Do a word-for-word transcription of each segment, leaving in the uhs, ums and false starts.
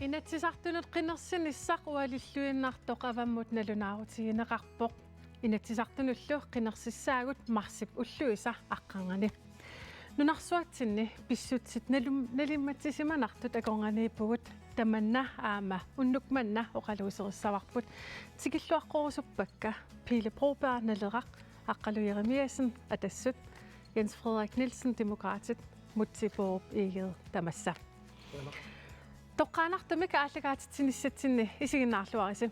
Inatsisartunut qinersinissaq ualilluinnartoq avammut nalunaarutigineqarpoq. Inatsisartunullu qinersissaagut marsip ulluisa aqqarngani. Nunarsuatsinni pissutsit nalum-, nalimmatsisimanartut akornanniippugut, tamanna aamma unnuk manna oqaluuserissavarput. Tikilluaqqusuppakka Pele Broberg, Naleraq, Aqqalu Jeremiassen, Atassut, Jens Frederik Nielsen, Demokraatit, Múte Bourup Egede, tamassa. Toqqaannartumik aallakaatitsinissatsinni isiginnaarluarisi.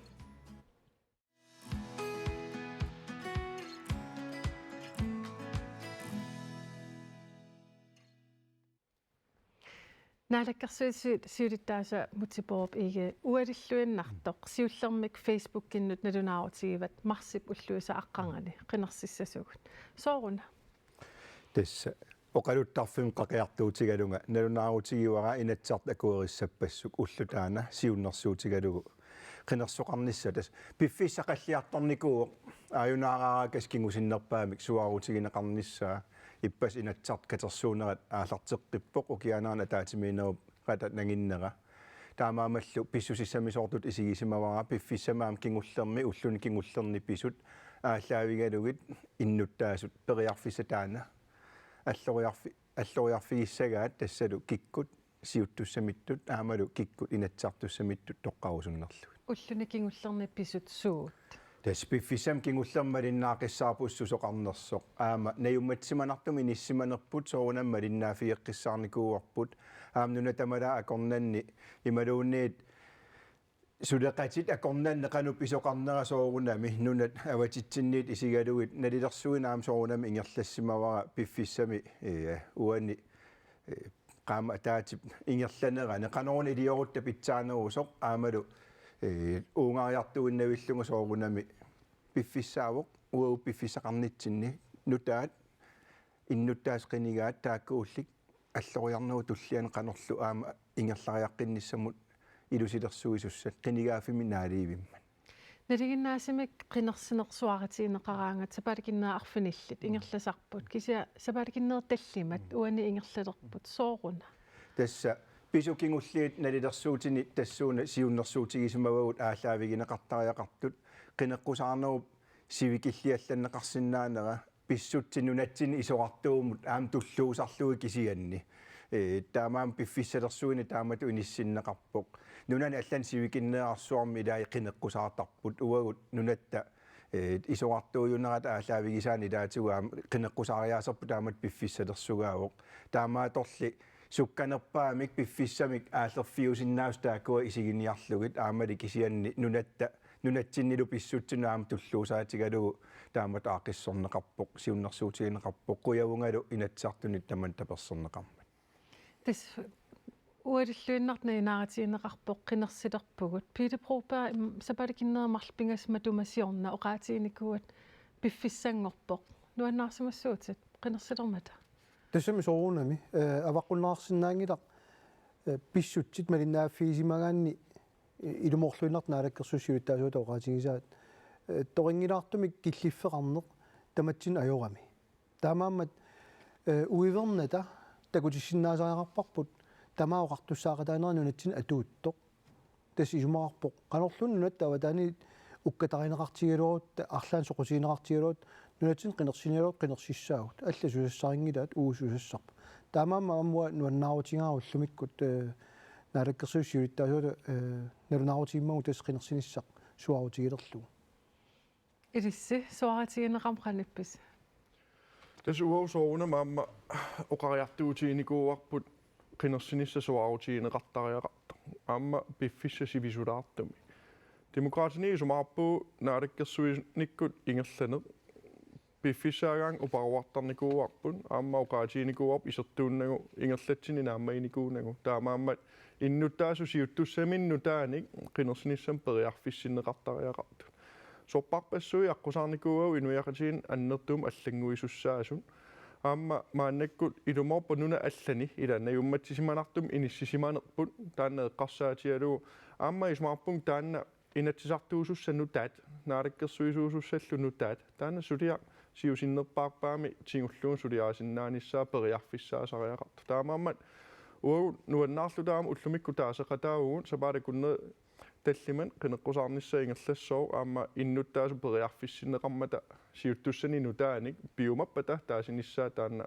Naalakkersuisut siulittaasuat Múte Bourup Egede, ualilluinnartoq siullermik Facebookinnut nalunaarutigivat marsip ulluisa aqqarngani qinersissasugut. Sooruna? Tassa oqaluttarfimmi qaqiartuutigalunga nalunaarutigivara Inatsisartut akuerissappassuk ulloq taanna siunnersuutigalugu qinersoqarnissaq. Tassa piffissaq qalliartornikuuvoq, aajunaaraara kas kingusinnerpaamik suaarutigineqarnissaa. Ippassaq Inatsisartut katersuunerat aallarteqqippoq, ukiaanerani ataatsimiinnerup rata nanginnera. Taamaammallu pissusissamisoortutut isigisimavara piffissami aamma kingullermi ulluni kingullerni pisut aallaavigalugit innuttaasut periarfissat taanna alloriarfi-, alloriarfigissagaat, tassalu kikkut siuttussamittut aammalu kikkut inatsisartussamittut toqqarusunnerlugit. Ulluni kingullerni pisut suut? Tassa piffissami kingullermi malinnaaqqissaarput susoqarnersoq. Aamma najummatsimanartumik inissisimanerput soorunami malinnaaffigeqqissaarnikuuarput. Aamma nunat tamalaat akornanni imaluunniit suleqatit akornanni qanoq pisoqarnera soorunami nunat avatitsinniit isigalugit nalilersuineq aamma soorunami ingerlassimavara piffissami, ee, uani, ee, qaammat ataatsip ingerlanerani qanoruna iliorutta pitsaanerusoq aammalu, ee, uunngaariartuinnavillunga soorunami piffissaavoq, uagut piffissaqarnitsinni nutaat innuttaasut qinigaat taakkuulluni alloriarnerup tulliani qanorlu aamma ingerlariaqqinnissamut ilusilersuisussat qinigaaffimmi naalivimmat. Nalinginnaasumik qinersineq suaarutigineqaraangat sapaatip akunneri arfinillit ingerlasarput, kisianni sapaatip akunneri tallimat uani ingerlalerput, sooruna? Tassa pisut kingulliit nalilersuutinik tassuuna siunnersuutigisimavagut aallaavigineqartariaqartut, qineqqusaarnerup sivikilliallanneqarsinnaanera pissutsit nunatsinni isorartuummut aamma tulluusarlugit kisianni. Ee, taamaammat piffissalersuineq taamatut inissinneqarpoq. Nunani allani sivikinnerarsuarmi ilai qineqqusaartarput, uagut nunatta, ee, isorartuujunerata aallaavigisaanni ilaatigut aamma qineqqusaariaaserput taamatut piffissalersugaasoq. Taamaattorli sukkanerpaamik piffissamik aallerfiusinnaasut taakkua isiginiarlugit, aammali kisianni nunatta nunatsinnilu pissutsinnut aamma tulluusaatigalugu taamatut aaqqissorneqarpoq, siunnersuutigineqarpoq, qujavungalu Inatsisartunit tamanut taperserneqarmat. Tassa ualilluinnartoq nalunaarutigineqarpoq, qinersilerpugut. Pele Broberg, im-, sapaatip akunneri marluk pingasut matuma siorna oqaatiginikuuat piffissanngorpoq. Nuannaarsimassuutit qinersilermata? Tassami soorunami, ee, avaqqunneqarsinnaanngilaq, ee, pissutsit malinnaaffigisimaganni, ee, ilumoorluinnartoq Naalakkersuisut siulittaasuata oqaatigisaat, ee, torinngilaartumik killiffeqarneq tamatsinnut ajorami. Taamaammat, ee, uivernata takutissinnaasariaqarparput tamaat oqartussaaqataanerat nunatsinni atuuttoq. Tassa isumaqarpoq qanorluunniit nunatta avataaniit ukkatarineqartigigaluarutta, arlaannik soqutigineqartigigaluarutta, nunatsinni qinersinerup qinersissaagut. Allat susassarinngilaat, uagut susassarput. Taamaammat aamma uanga nuannaarutigaara ullumikkut, ee, Naalakkersuisut siulittaasuata, ee, nalunaarutigimmagu tassa qinersinissaq suaarutigilerlugu. Ilissi, suaarutigineqarmat qanoq ippisi? Tassa uagut soorunami aamma oqariartuutiginikuuarput qinersinissaq suaarutigineqartariaqartoq. Aamma piffissaq sivisulaartumik. Demokraatini isumaqarpugut naalakkersuinikkut ingerlaneq. Piffissaagaangat uparuartarnikuuarput, aamma oqaatiginikuuarput isertuunnagu ingerlatsineq naammaginikuunagu. Taamaammat innuttaasut siuttussaminnut nutaanik qinersinissamut periarfissinneqartariaqartut. Sorpassuit aqqusaarnikuuagut inuiaqatigiinni annertuumik allannguisussaasut. Aamma maannakkut ilumoorpoq nunat allanit ila najummatsisimanartumik inissisimanerput taanna eqqarsaatigalugu. Aamma isumaqarpunga taanna inatsisartuusussat nutaat, naalakkersuisuusussallu nutaat, taanna suliaq siusinnerpaarpaamik tigullugu suliarisinnaanissaa periarfissaasariaqartoq. Taamaammat Uagut nuannaarluta aamma ullumikkut taaseqataavugut, sapaatip akunneri tallimat qineqqusaarnissaa ingerlassooq, aamma innuttaasut periarfissinneqarmata siuttussani nutaanik piumappata taasinissaa taanna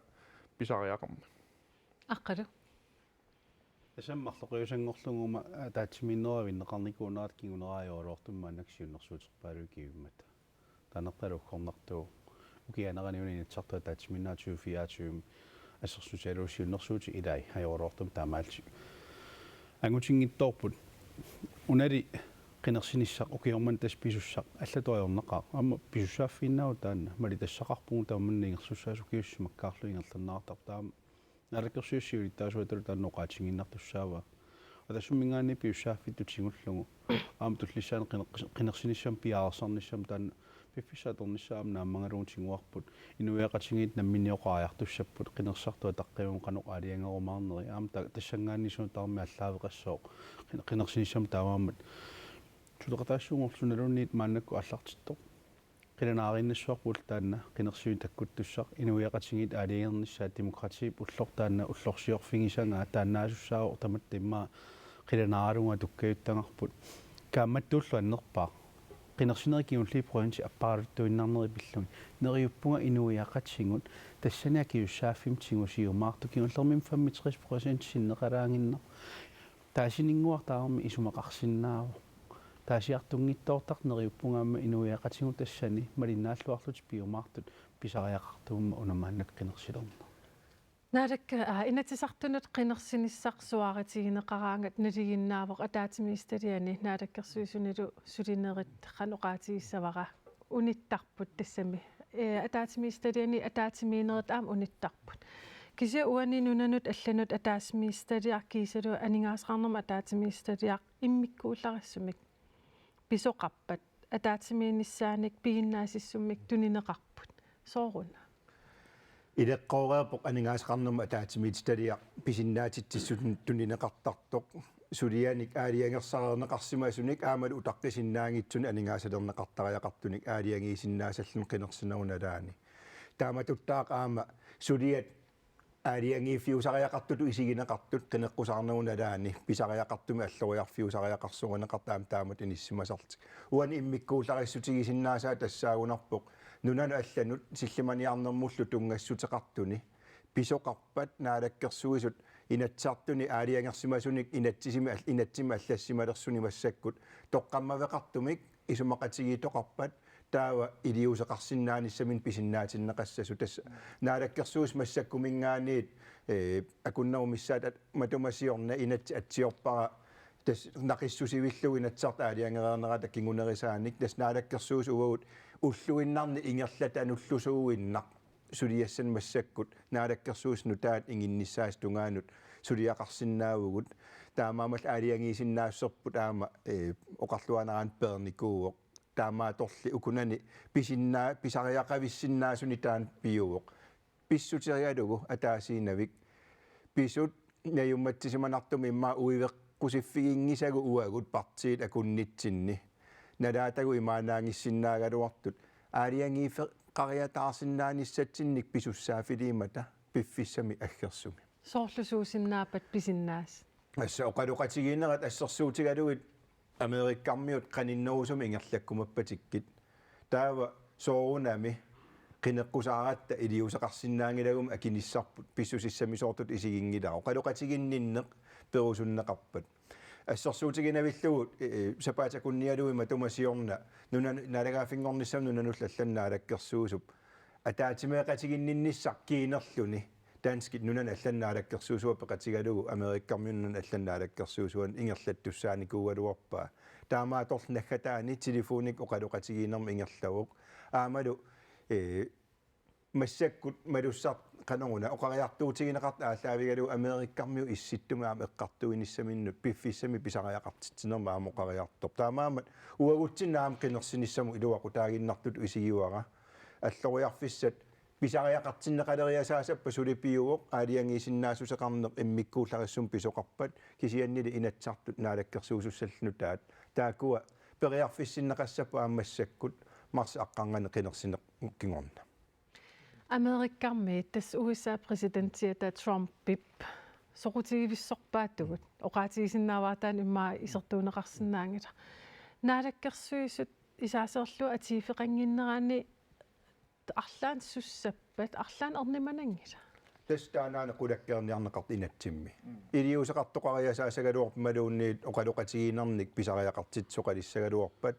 pisariaqarmat. Aqqalu. Tassami marloqiusanngorluguma ataatsimiinnerup avinneqarnikuunerata kingunerajoraluartumik maannakkut siunnersuuterpaaluit kivimmata. Taannattalu uggornartuuvoq. Ukiup aneranut Inatsisartut ataatsimiinnerat tyve fireogtyve assersuutigalugu siunnersuutit ilaat ajoraluartumik taamaalillutik angutinngitsoorput. Unali qinersinissaq ukioq manna tassa pisussaq allatut ajornaqaaq. Aamma pisussaaffiginnaavugut taanna, malitassaqarpugut tamanna ingerlassaasoq ukiut sisamakkaarlugit ingerlanneqartarpoq, taama naalakkersuisut siulittaasuatalu taanna oqaatigiinnartussaavaa. Atassumminngaanniit pisussaaffittut tigullugu aamma tullissaani qineq-, qinersinissamut piareersarnissamut taanna piffissaq atornissaa aamma naammagalugu tiguarput. Inuiaqatigiit namminneq oqariartussapput qinersisartut ataqqivammi qanoq aalajangerumaarneri, aamma ta-, tassanngaanniit suna tamarmi aallaaveqassooq qin-, qinersinissamut taamaammat suleqataassuunngorluni. Sunaluunniit maannakkut aallartittoq qilanaariinnassavarput taanna qinersiviit takkuttussaq, inuiaqatigiit aalajangernissaat, demokratiip ulloq taanna ullorsiorfigisagaa taannaasussaavoq, tamatta immaqa qilanaaralugu tukkajuttagarput. Kaammattuullu annerpaaq. Qinersinerit kingulliit procentit appariartuinnarneri pillugit. Neriuppunga inuiaqatigiit tassani akisussaaffimmik tigusiumaartut, kingullermik femogtres procent sinneqalaaginnarpoq. Taasininnguaq tamarmi isumaqarsinnaavoq. Taasiartunngitsoortartoq neriuppunga aamma inuiaqatigiit tassani malinnaalluarlutik piumaartut pisariaqartumik una maannakkut qinersilerneq. Naalak-, aa, Inatsisartunut qinersinissaq suaarutigineqaraangat nalinginnaavoq ataatsimiititaliani naalakkersuisunilu sulinerit qanoq oqaatigissavara, unittarput tassami. Ee, ataatsimiititaliani ataatsimiinnerit aamma unittarput. Kisianni uani nunanut allanut ataatsimiititaliaq kiisalu aningaasaqarnermut ataatsimiititaliaq immikkuullarissumik pisoqarpat ataatsimiinnissaanik piginnaasissummik tunineqarput. Sooruna? Ileqqoreerpoq aningaasaqarnermut ataatsimiititaliaq pisinnaatitsissutit tunineqartartoq, sulianik aalajangersareerneqarsimasunik aammalu utaqqisinnaanngitsunik aningaasalerneqartariaqartunik aalajangiisinnaasalluni qinersinerup nalaani. Taamatuttaaq aamma suliat aalajangiiffiusariaqartutut isigineqartut qineqqusaarnerup nalaani pisariaqartumik alloriarfiusariaqarsorineqartut aamma taamatut inissimasarlutik. Uani immikkuullarissutigisinnaasai tassaagunarpoq nunanut allanut sillimaniarnermullu tunngassuteqartuni pisoqarpat Naalakkersuisut Inatsisartuni aalajangersimasunik inatsisimi al-, inatsimmi allassimalersunik massakkut toqqammaveqartumik isumaqatigiittoqarpat, taava iliuuseqarsinnaanissaminnik pisinnaatinneqassasut. Tassa Naalakkersuisut massakkuminngaanniit, ee, akunnerup missaata matuma siorna inatsit atsiorpara tassa naqissusivillugu Inatsisartut aalajangereernerata kingunerisaanik, tassa Naalakkersuisut uagut ulluinnarni ingerlatanullusuuinnaq suliassanik massakkut Naalakkersuisut nutaat inginnissaasa tungaanut suliaqarsinnaavugut. Taamaammallu aalajangiisinnaassuserput aamma, ee, oqarluaannaraanni peernikuuvoq. Taamaattorli ukunani pisinnaa-, pisariaqavissinnaasunik taanna piuvoq. Pissutigalugu ataasiinnavik pisut najummatsisimanartumik immaqa uiveqqusiffiginngisagut uagut partiit akunnitsinni. Nalaatagut imaannaanngissinnaagaluartut aalajangiiffiqariataarsinnaanissatsinnik pisussaaffiliimmata piffissami aggersumi. Soorlu suusinnaappat pisinnaasat? Tassa oqaloqatigiinnerat assersuutigalugit Amerikkarmiut qaninnerusumik ingerlakkumappatikkit. Taava soorunami qineqqusaaratta iliuuseqarsinnaanngilagumik akinissarput pissusissamisoortutut isiginngilara. Oqaloqatiginninneq perusunneqarpat. Assersuutiginavillugu, ee, sapaatip akunnialuit matuma siorna nunanut naalagaaffinngornissamut nunanullu allanut naalakkersuisup ataatsimeeqatiginninnissaq kiinerluni danskit nunanut allanut naalakkersuisua peqatigalugu Amerikkarmiut nunanut allanut naalakkersuisuanut ingerlattussaanikuugaluarpaa. Taamaattorli naggataani telefonikkut oqaloqatigiinnermut ingerlavoq. Aammalu, ee, massakkut malussartut qanoruna oqariartuutigineqartut aallaavigalugu Amerikkarmiut Issittumut aamma eqqartuinissaminnut piffissami pisariaqartitsinermut aamma oqariartorpoq. Taamaammat uagutsinnut aamma qinersinissamut iluaqutaaginnartutut isigivara. Alloriarfissat pisariaqartinneqaleriasaassappat suli piuvoq aalajangiisinnaassuseqarneq immikkuullarissumik pisoqarpat, kisiannili Inatsisartut naalakkersuisussat nutaat. Taakkua periarfissinneqassapput aamma massakkut marsip aqqarnganni qinersinerup kingorna. Amerikkarmiit, tassa U S A-p præsidentiata Trumpip soqutigivissorpaatigut. Oqaatigisinnaavaataani immaqa isertuunneqarsinnaanngilaq. Naalakkersuisut isaaserlu atiiffeqannginnerani arlaannik sussappat, arlaannik ernumananngilaq. Tassa taannaana qulakkeerniarneqartoq inatsimmi. Iliuuseqartoqariasaassagaluarpoq imaluunniit oqaloqatigiinnernik pisariaqartitsisoqalissagaluarpat.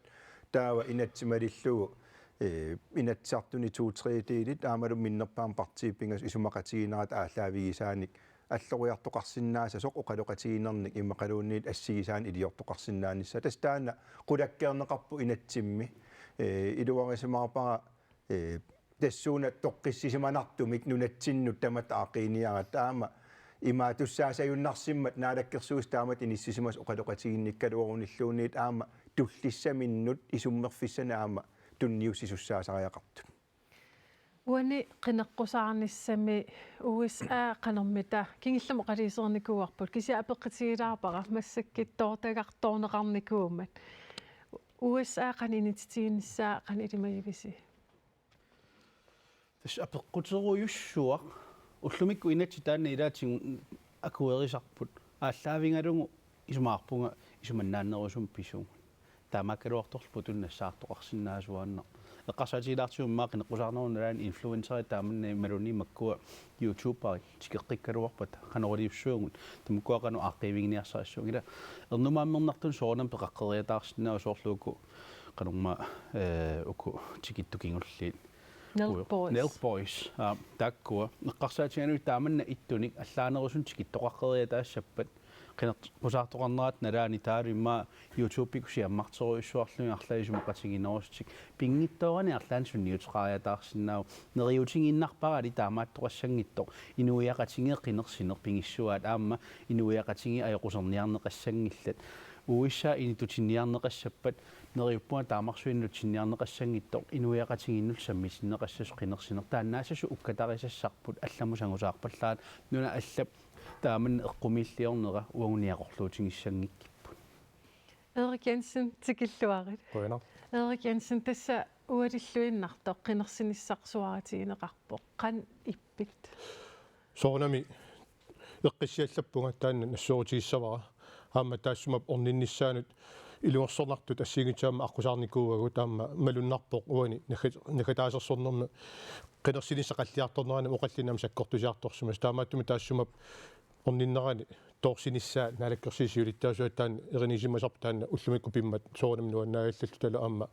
Taava inatsit malillugu, eh, Inatsisartuni to tredjedelit aammalu minnerpaamik partiit pingasut isumaqatigiinnerata aallaavigisaanik alloriartoqarsinnaassasoq oqaloqatigiinnernik immaqaluunniit assigisaanik iliortoqarsinnaanissaa. Tassa taanna qulakkeerneqarpoq inatsimmi. Eh, iluarisimaarpara, eh, tassuuna toqqissisimanartumik nunatsinnut tamatta aaqqiiniaratta aamma imaattussaassajunnarsimmat Naalakkersuisut taamatut inissisimasut oqaloqatiginnikkaluarunilluunniit aamma tullissaminnut isummerfissanik aamma tunniussisussaasariaqartut. Uani qineqqusaarnissami U S A qanormita kingullermik oqaluusernikuuarput, kisianni apeqqutigilaarpara massakkut toortagartoorneqarnikuummat. U S A qanoq inititiginissaa qanoq ilimagivisi? Tassa apeqquterujussuaq ullumikkut inatsit taanna ilaatigut akuerisarput aallaavigalugu isumaqarpunga isumannaannerusumik pisugut. Taamaakkaluartorlu putunik nassaartoqarsinnaasuaannaq. Eqqarsaatigilaartigu immaqa qineqqusaarnerup nalaani influencerit taamanna imaluunniit makkua YouTuberit tikeqqikkaluarpata qanoq iliussuugut, tamakkua qanoq aaqqiiviginiarsarissavagut. Ila ernumammernartunik soorunami peqaqqeriataarsinnaavoq soorlu uku qanormaa, eh, uku tikittut kingulliit. Nelk Boys. Nelk Boys. Aa, taakkua. Eqqarsaatigalugu taamanna ittunik allaanerusunik tikittoqaqqeriataassappat qineqqusaartoqarnerata nalaani taavalu immaqa YouTube-ikkut siammarterujussuarlugit arlaat isumaqatigiinnerusutik pinngitsoorani arlaannik sunniuteqariataarsinnaavoq. Neriuutigiinnarpara ali taamaattoqassanngitsoq inuiaqatigiit qinersineq pigissuaat aamma inuiaqatigiit ajoquserniarneqassanngillat. U S A inittutinniarneqassappat neriuppunga taamarsuinnarlutik nutsinniarneqassanngitsoq inuiaqatigiinnullu sammisinneqassasoq qinersineq taannaassasoq ukkatarisassarput allamut sangusaarpallaarput nunat allat taamanna eqqumiilliornera uagut niaqorluutigissanngikkipput. Erik Jensen tikilluarit. Qujanaq. Erik Jensen, tassa ualilluinnartoq qinersinissaq suaarutigineqarpoq. Qanoq ippit? Soorunami eqqissiallappunga taanna nassoorutigissavara. Aamma taassuma orninnissaanut ilungersornartut assigiinngitsut aamma aqqusaarnikuuagut aamma malunnarpoq uani naggat-, naggataasersornermi qinersinissaq qalliartornerani oqallinneq aamma sakkortusiartorsimasoq. Taamaattumik taassuma orninnerani toorsinissaa Naalakkersuisut siulittaasuat taanna erinisimasarput taanna ullumikkut pimmat soorunami nuannaagallarlutalu aamma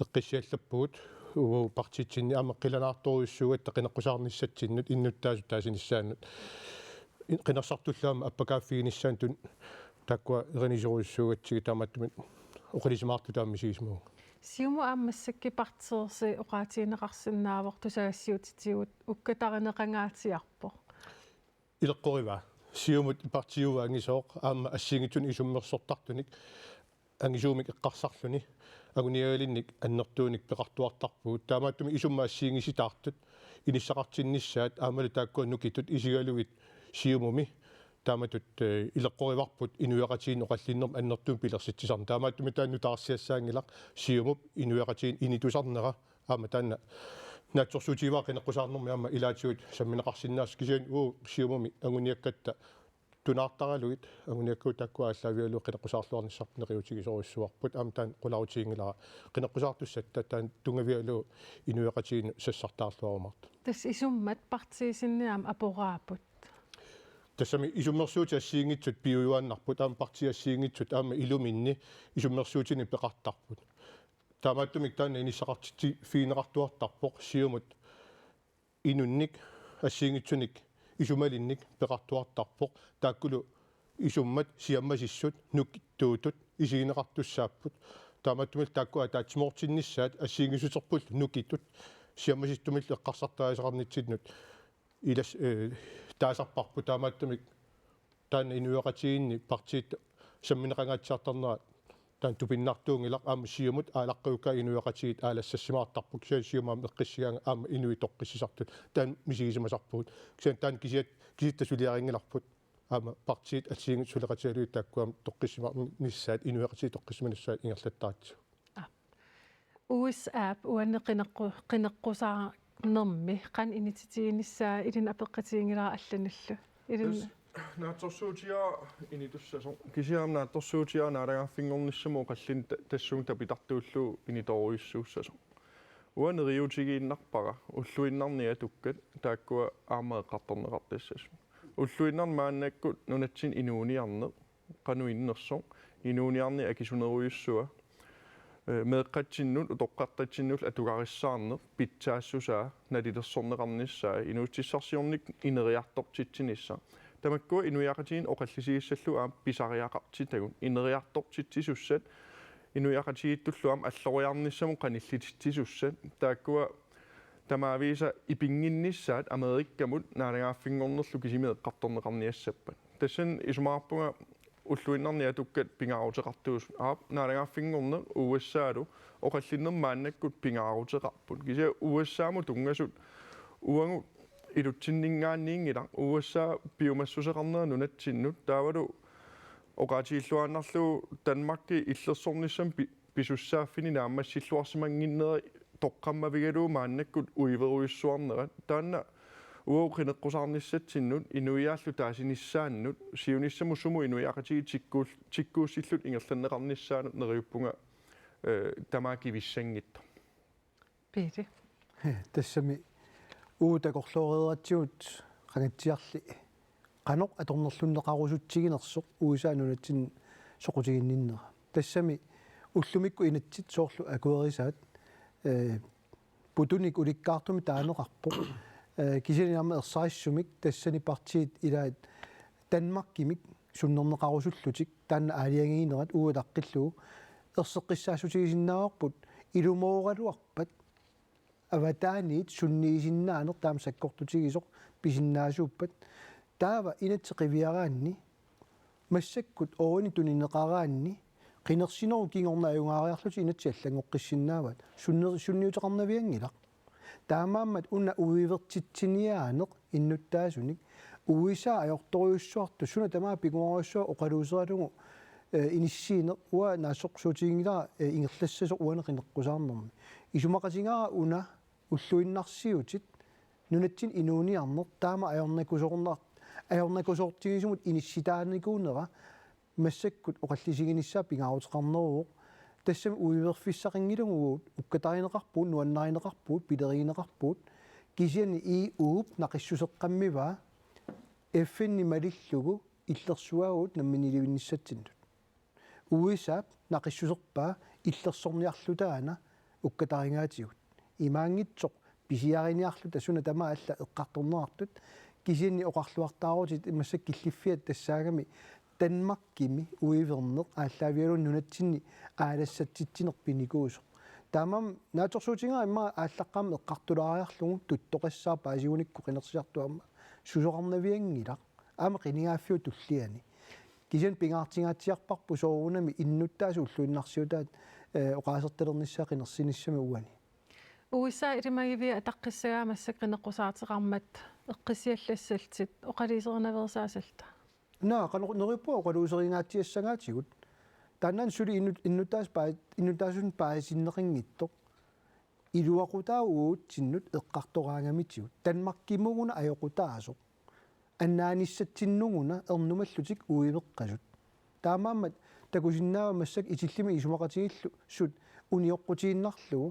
eqqissiallappugut uagut partiitsinni aamma qilanaartorujussuugatta qineqqusaarnissatsinnut innuttaasut taasinissaannut. In-, qinersisartullu aamma appakaaffiginissaannut taakkua erinisorujussuugatsigit taamaattumik oqalisimaartutut aamma misigisimavunga. Siumut aamma massakkut partiinersi oqaatigineqarsinnaavoq tusagassiuutitigut ukkatarineqangaatsiarpoq. Ileqqorivaa. Siumut partiiuvoq angisooq aamma assigiinngitsunik isummersortartunik angisuumik eqqarsarluni anguniagalinnik annertuunik peqartuartarpugut. Taamaattumik isummat assigiinngisitaartut inissaqartinnissaat aammalu taakkua nukitut isigalugit Siumumi. Taamatut, eh, ileqqorivarput inuiaqatigiinni oqallinnermi annertuumik pilersitsisarneq. Taamaattumik taanna nutaarsiassaanngilaq Siumup inuiaqatigiinni initusarnera. Aamma taanna naatsorsuutigivara qineqqusaarnermi aamma ilaatigut sammineqarsinnaasoq kisianni uagut Siumumi anguniakkatta tunaartaralugit anguniakkagut taakkua aallaavigalugit qineqqusaarluarnissarput neriuutigisorujussuarput aamma taanna qularutiginngilara qineqqusaartussatta taanna tunngavigalugu inuiaqatigiinnut sassartaarluarumaartut. Tassa isummat partiit sinni aamma aporaapput. Tassami isummersuutit assigiinngitsut piujuaannarput aamma partiit assigiinngitsut aamma iluminni isummersuutinik peqartarput. Taamaattumik taanna inissaqartitsiffigineqartuartarpoq Siumut inunnik assigiinngitsunik isumalinnik peqartuartarpoq taakkulu isummat siammasissut nukittuutut isigineqartussaapput. Taamaattumillu taakkua ataatsimoortinnissaat assigiinngissuterpullu nukitut siammasissumillu eqqarsartariaqarnitsinnut ilas-, eh, taasarparput taamaattumik taanna inuiaqatigiinni partiit sammineqangaatsiartarnera taanna tupinnartuunngilaq aamma Siumut aalaqqivakka inuiaqatigiit aalassassimaartarput kisianni Siumut aamma eqqissigaangat aamma inuit toqqissisartut taanna misigisimasarpugut kisianni taanna kisiat-, kisitta suliarinngilarput aamma partiit assigiinngitsut suleqatigalugit taakkua aamma toqqissisimanissaat inuiaqatigiit toqqissisimanissaat ingerlattaratsigit. Aa. U S A-p uani qineqqu-, qineqqusaarnermi qanoq inititiginissaa ilinnut apeqqutiginngilara allanullu. Ilin- Tassa Naatsorsuutigaara initussasoq. Kisianni naatsorsuutigaara naalagaaffinngornissamut oqallinneq ta-, tassunga tapitartuullugu initoorujussuussasoq. Uanga neriuutigiinnarpara ulluinnarni atukkat taakkua aamma eqqartorneqartassasut. Ulluinnarni maannakkut nunatsinni inuuniarneq qanoq innersoq, inuuniarneq akisunerujussua, eh, meeqqatsinnut utoqqartatsinnullu atugarissaarneq, pitsaassusaa, nalilersorneqarnissaa, inuussutissarsiornikkut ineriartortitsinissaq. Tamakkua inuiaqatigiinni oqallisigissallugu aamma pisariaqartitagut, ineriartortitsisussat, inuiaqatigiittullu aamma alloriarnissamut qanillititsisussat, taakkua tamaavisa ipinnginnissaat Amerikkamut naalagaaffinngornerlu kisimi eqqartorneqarniassappat. Tassani isumaqarpunga ulluinnarni atukkat pingaaruteqartuusut. Aap, naalagaaffinngorneq U S A-lu oqallinnermi maannakkut pingaaruteqarput. Kisianni U S A-mut tunngasut uagut ilutsinninngaanniinngilaq, U S A piumassuseqarnera nunatsinnut, taavalu oqaatigilluaannarlugu Danmarki illersornissamut pi-, pisussaaffini naammassilluarsimannginnera toqqammavigalugu maannakkut uiverujussuarnerat. Taanna uagut qineqqusaarnissatsinnut, inuiaallu taasinissaannut, siunissamut sumut inuiaqatigiit tikkuul-, tikkuussillutik ingerlanneqarnissaanut neriuppunga, eh, tamaat kivissanngitsoq. Piili. Tassami uagut takorlooreeratsigut qangatsiarli qanoq atornerlunneqarusutsiginersoq U S A nunatsinni soqutiginninnera. Tassami ullumikkut inatsit soorlu akuerisaat, eh, putunik ulikkaartumik taaneqarpoq. Eh, kisianni aamma ersarissumik tassani partiit ilaat Danmarkimik sunnerneqarusullutik taanna aalajangiinerat uagut ataqqillugu erseqqissaassutigisinnaagaluarput ilumooraluarpat avataaniit sunniisinnaaneq taama sakkortutigisoq pisinnaasuuppat. Taava inatsit qiviaraanni massakkut ooruni tunineqaraanni qinersinerup kingorna ajugaariarlutik inatsit allanngoqqissinnaavaat. Sunne-, sunniuteqarnavianngilaq. Taamaammat una uivertitsiniaaneq innuttaasunik U S A ajortorujussuartut suna tamaat pinnguarujussuaq oqaluuseralugu, eh, inissiineq uanga naatsorsuutiginngilara, eh, ingerlassasoq uani qineqqusaarnermi. Isumaqatigaara una ulluinnarsiutit nunatsinni inuuniarneq taama ajornakusoornar-, ajornakusoortigisumut inissitaanikuunera massakkut oqallisiginissaa pingaaruteqarneruvoq. Tassami uiverfissaqanngilagut, ukkatarineqarpugut, nuannarineqarpugut, pilerigineqarpugut. Kisianni E U-p naqissuseqqammivaa F N-i malillugu illersuaagut namminiilivinnissatsinnut. U S A-p naqissuserpaa illersorniarlutaana ukkatarigaatigut. Imaanngitsoq pisiariniarluta suna tamaat alla eqqartorneqartut, kisianni oqarluartaarutit massakkut killiffiat tassaagami Danmarkimi uiverneq aallaavigalugu nunatsinni aalassatsitsineq pinikuusoq. Taamaammat naatsorsuutigaara immaqa aallaqqaammut eqqartulaariarlugu tuttoqassaaq paasigunikku qinersisartut aamma susoqarnavianngilaq. Aamma qinigaaffiup tulliani. Kisianni pingaartingaatsiarparput soorunami innuttaasut ulluinnarsiutaat, eh, oqaasertalernissaat qinersinissami uani. U S A ilimagiviat ataqqissagaat massakkut qineqqusaarteqarmat eqqissiallassallutit oqaluuserinaveersaasalluta? Naa, qanoq neriuppunga oqaluuseringaatsiassagaatigut. Taannaana suli innut-, innuttaas paa-, innuttaasunik paasinneqanngitsoq. Iluaqutaavoq uagutsinnut eqqartoraangamitigut. Danmarkimut-una ajoqutaasoq. Annaanissatsinnut-una ernumallutik uiveqqasut. Taamaammat takusinnaavat massakkut itillimmi isumaqatigiillu sut unioqqutiinnarlugu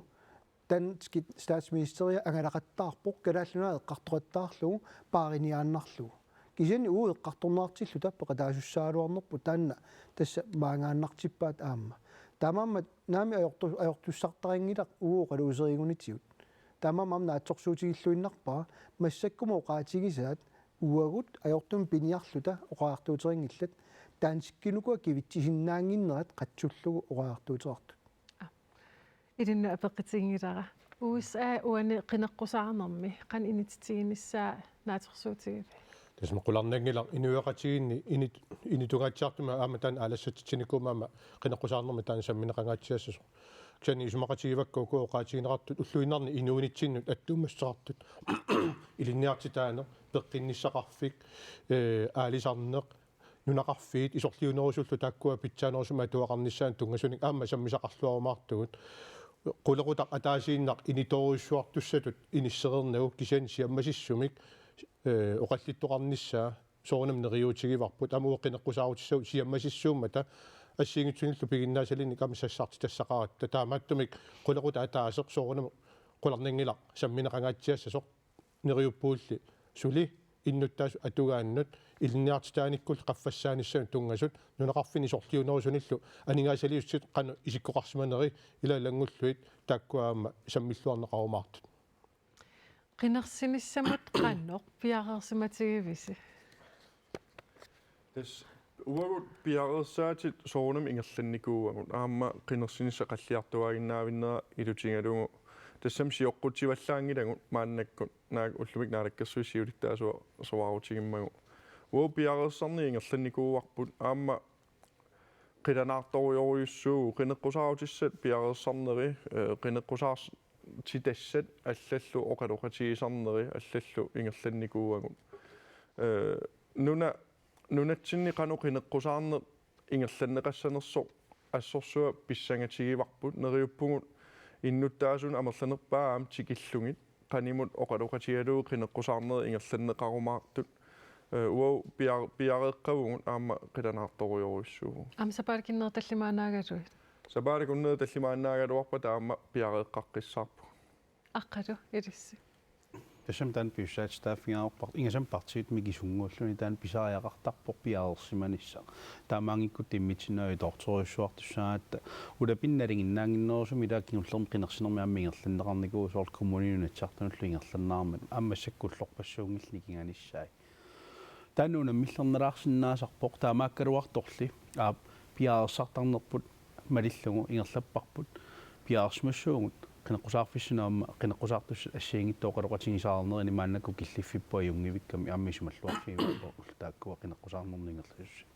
danskit statsministeria angalaqattaarpoq Kalaallit Nunaat eqqartoqattaarlugu paariniaannarlugu. Kisianni uagut eqqartorneqartilluta peqataasussagaluarnerput taanna tassa maangaannartippaat aamma. Taamaammat naamik ajortu-, ajortussartaqanngilaq uagut oqaluuserigunitigut. Taamaammat aamma naatsorsuutigilluinnarpara massakkut oqaatigisaat uagut ajortumik piniarluta oqariartuuteqanngillat danskit ukua kivitsisinnaannginnerat qatsullugu oqariartuuteqartut. Ilinnut apeqqutiginngilara. U S A uani qineqqusaarnermi qanoq inissitiginissaa naatsorsuutigiviuk? Tassa qularnanngilaq inuiaqatigiinni init-, initungaatsiartumik aamma taanna aalassatitsinikuummat aamma qineqqusaarnermi taanna sammineqangaatsiassasoq. Kisianni isumaqatigivakka uku oqaatigineqartut ulluinnarni inuunitsinnut attuumassuteqartut ilinniartitaaneq, peqqinnissaqarfik, eh, aalisarneq, nunaqarfiit isorliunerusullu taakkua pitsaanerusumik atuaqarnissaannut tunngasunik aamma sammisaqarluarumaartugut. Qulequtaq ataasiinnaq initoorujussuartussatut inissereernagu kisianni siammasissumik, eh, oqallittoqarnissaa soorunami neriuutigivarput, aamma uagut qineqqusaarutissavut siammasissuummata assigiinngitsunillu piginnaasalimmik aamma sassartitassaqaratta. Taamaattumik qulequtaq ataaseq soorunami qularnanngilaq sammineqangaatsiassasoq, neriuppugulli suli innuttaasut atugaannut ilinniartitaanikkullu qaffassaanissamut tunngasut nunaqarfinni sorliunerusunillu aningaasaliissutit qanoq isikkoqarsimaneri ila ilanngullugit taakkua aamma sammilluarneqarumaartut. Qinersinissamut qanoq piareersimatigivisi? Tassa uagut piareersaatit soorunami ingerlannikuuagut, aamma qinersinissaq qalliartuaaginnaavinnera ilutigalugu. Tassami sioqqutsivallaanngilagut maannakkut, naak ullumi Naalakkersuisut siulittaasuat suaarutigimmagu. Uagut piareersarneq ingerlannikuuarput, aamma qilanaartorujorujussuuvoq qineqqusaarutissat piareersarneri, eh, qineqqusaartitassat allallu oqaloqatigisarneri allallu ingerlannikuuagut. Eh, nuna-, nunatsinni qanoq qineqqusaarneq ingerlanneqassanersoq assorsuaq pissangatigivarput, neriuppugut innuttaasunut amerlanerpaat aamma tikillugit qanimut oqaloqatigalugu qineqqusaarnerit ingerlanneqarumaartut. Eh, uagut pia-, piareeqqavugut aamma qilanaartorujorujussuuvugut. Aamma sapaatip akunnera tallimaannaagaluit? Sapaatip akunnera tallimaannaagaluarpata aamma piareeqqaqqissaarpugut. Aqqalu, ilissi. Tassami taanna pisussaatitaaffigaavarput, ingasammik partiit mikisunnguulluni taanna pisariaqartarpoq piareersimanissaq. Taamaanngikkutta immitsinnut itoortorujussuartussaagatta, ulapinnut nalinginnaannginnerusumik ilaa kingullermik qinersinermi aamma ingerlanneqarnikuuvoq, soorlu Kommune Inatsisartunullu ingerlanneqarmat, aamma massakkut ullorpassuunngillat nikinganissai. Taanna unammillernalaarsinnaasarpoq, taamaakkaluartorli aap piareersartarnerput malillugu ingerlapparput piareersimassuugut qineqqusaarfissanik aamma qineqqusaartussat assigiinngitsut oqaloqatigisarnerini maannakkut killiffipput ajunngivikkami aamma isumalluarfigivarput ullut taakkua qineqqusaarnermi ingerlasussat.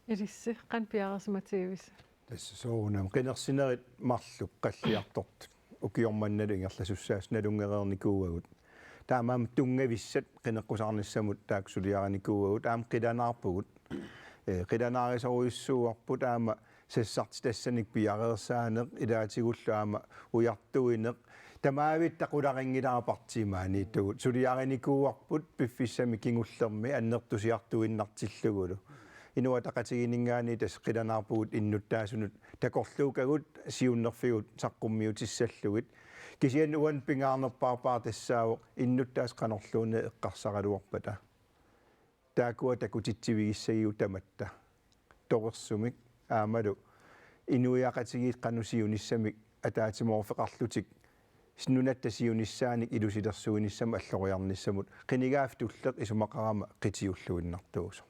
Ilissi, qanoq piareersimatigivisi? Tassa soorunami qinersinerit marluk qalliartortut ukioq mannalu ingerlasussaasut nalunngereernikuuagut. Taamaammat tunngavissat qineqqusaarnissamut taakku suliarinikuuagut, aamma qilanaarpugut. Eh, qilanaarisorujussuuarput aamma sassartitassanik piareersaaneq ilaatigullu aamma ujartuineq. Tamaavitta qularinngilara partiit maaniittugut. Suliarinikuuarput piffissami kingullermi annertusiartuinnartillugulu. Inuit Ataqatigiinninngaanniit tassa qilanaarpugut innuttaasunut takorluukkagut siunnerfigut saqqummiutissallugit. Kisianni uani pingaarnerpaarpara tassaavoq innuttaasut qanorluunniit eqqarsaraluarpata. Taakkua takutitsivigissagigut tamatta. Torersumik aammalu inuiaqatigiit qanoq siunissamik ataatsimoorfeqarlutik nunatta siunissaanik ilusilersuinissamut alloriarnissamut qinigaaffik tulleq isumaqarama qitiulluinnartuusoq.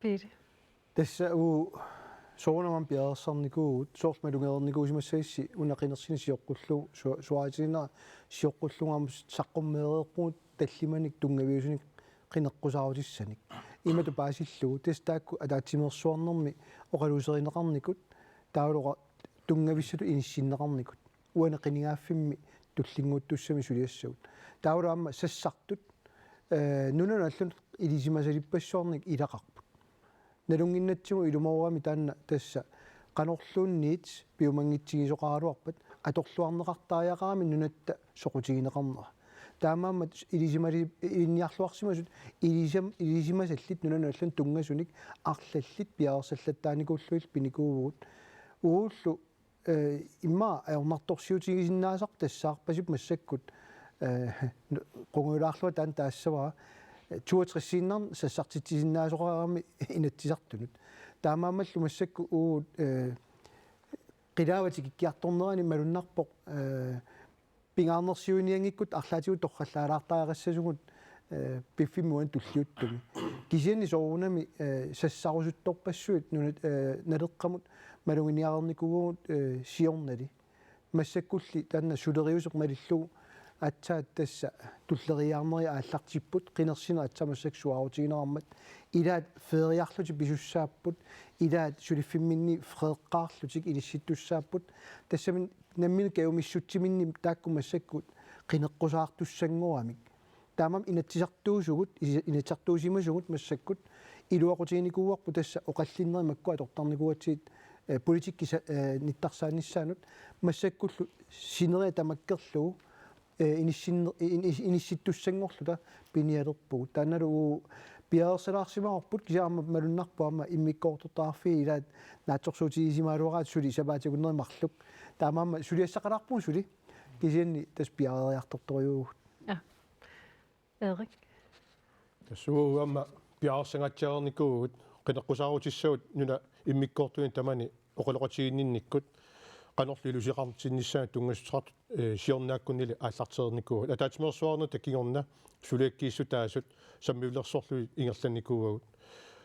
Piili. Tassa uagut soorunami piareersarnikuuvugut, soorlu malugereernikuusimassagissi una qinersineq sioqqullugu su-, suaatiginera sioqqullugu aamma saqqummeereerpugut tallimanik tunngaviusunik qineqqusaarutissanik. Imatut paasillugu, tassa taakku ataatsimeersuarnermi oqaluuserineqarnikut, taavalu oqa-, tunngavissatut inissinneqarnikut. Uani qinigaaffimmi tullinnguuttussamik suliassagut. Taavalu aamma sassartut, eh, nunanut allanut ilisimasalippassuarnik ilaqarput. Nalunnginnatsigu ilumoorami taanna tassa qanorluunniit piumanngitsigisoqaraluarpat atorluarneqartariaqarami nunatta soqutigineqarnera. Taamaammat ilisimali-, ilinniarluarsimasut ilisam-, ilisimasallit nunanut allanut tunngasunik arlallit piareersallattaarnikuullugit pinikuuvugut. Uagullu eh, immaqa ajornartorsiutigisinnaasarput tassaarpasippoq massakkut, eh, qungujulaarlunga taanna taassavara, eh, toogtresiinnarnik sassartitsisinnaasoqarami Inatsisartunut. Taamaammallu massakkut uagut, eh, qilaava tikikkiartornerani malunnarpoq, eh, pingaarnersiuinianngikkutta arlaatigut torrallaalaartariaqassasugut, eh, piffimmi uani tulliuttumi. Kisianni soorunami, eh, sassarusuttorpassuit nunat, eh, Naleqqamut maluginiareernikuuagut, eh, siornali. Massakkulli taanna suleriuseq malillugu aatsaat tassa tulleriiaarnerit aallartipput, qinersineq aatsaat massakkut suaarutigineqarmat, ilaat feeriarlutik pisussaapput, ilaat suliffimminni freeqqaarlutik inissittussaapput, tassami nammineq kajumissutsiminni taakku massakkut qineqqusaartussanngoramik. Taamaammat inatsisartuusugut, isi-, inatsisartuusimasugut massakkut iluaqutiginikuuarput tassa oqallinnerit makkua atortarnikuugatsigit, eh, politikki sa-, eh, nittarsaanissaanut massakkullu sineriak tamakkerlugu eh, inissin-, inis-, inissittussanngorluta pinialerpugut. Taannalu piareersalaarsimavarput, kisianni aamma malunnarpoq aamma immikkoortortaqarfiit ilaat naatsorsuutigisimagaluaraat suli sapaatip akunneri marluk. Taamaammat suliassaqalaarpugut suli, kisianni tassa piareeriartortorujuuvugut. Ja. Erik? Tassa uagut aamma piareersangaatsiareernikuuvugut, qineqqusaarutissavut nunap immikkoortuini tamani oqaloqatiginninnikkut qanorlu iluseqartinnissaanut tunngassuteqartut, eh, siornaakkunnili aallartereernikuuagut. Ataatsimeersuarnerata kingorna suliakkiissutaasut sammilersorlugit ingerlannikuuagut.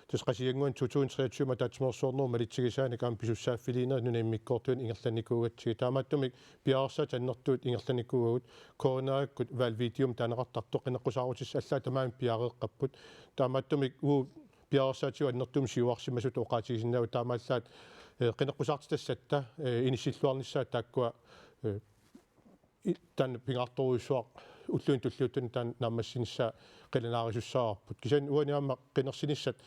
Tassa Qasigiannguani to tusind treogtyve ataatsimeersuarnerup malitsigisaanik aamma pisussaaffiliinerit nunap immikkoortuini ingerlannikuugatsigit. Taamaattumik piareersaatit annertuut ingerlannikuuagut. K N R-ikkut valgvideomik taaneqartartoq qineqqusaarutissat allaat tamaasa piareeqqapput. Taamaattumik uagut piareersaatigut annertuumik siuarsimasutut oqaatigisinnaavugut, taamaallaat, eh, qineqqusaartitassatta, eh, inissilluarnissaat taakkua, eh, i-, taanna pingaartorujussuaq ulluni tulliuttuni taanna naammassinissaa qilanaarisussaavarput. Kisianni uani aamma qinersinissat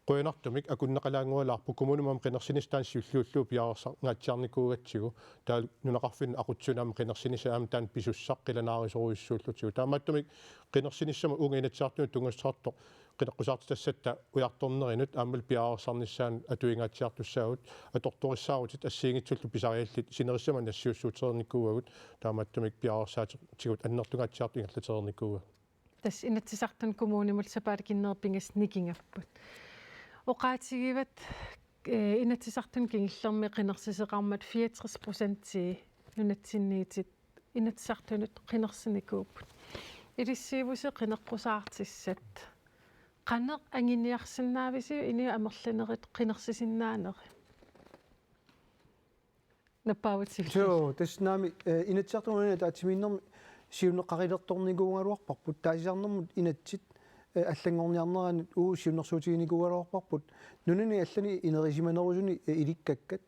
qujanartumik akunneqalaanngualaarput, kommunimi aamma qinersinissaq taanna siulliullugu piareersangaatsiarnikuugatsigu, taava nunaqarfinni aqutsisuni aamma qinersinissaq aamma taanna pisussaq qilanaarisorujussuullutigu. Taamaattumik qinersinissamut uunga Inatsisartunut tunngassuteqartoq qineqqusaartitassatta ujartornerinut aammalu piareersarnissaanut atuingaatsiartussaavugut, atortorissaarutit assigiinngitsullu pisariallit sinerissami nassiussuutereernikuuagut, taamaattumik piareersaatigut annertungaatsiartut ingerlatereernikuuagut. Tassa Inatsisartuni kommunimut sapaatip akunneri pingasut nikingapput. Oqaatigivat, eh, Inatsisartuni kingullermi qinersisoqarmat fireogtres procentii nunatsinniittut Inatsisartunut qinersinikuupput. Ilissiivusi qineqqusaartissat. Qanoq anguniarsinnaavisiuk inuit amerlanerit qinersisinnaanerit? Nappaavutit. Joo, tassa naamik, eh, Inatsisartuni ataatsimiinnermi siunneqarilertornikuugaluarparput, taasisarnermut inatsit, eh, allanngorniarneranut uagut siunnersuutiginikuugaluarparput, nunani allani inerisimanerusuni, eh, ilikkakkat,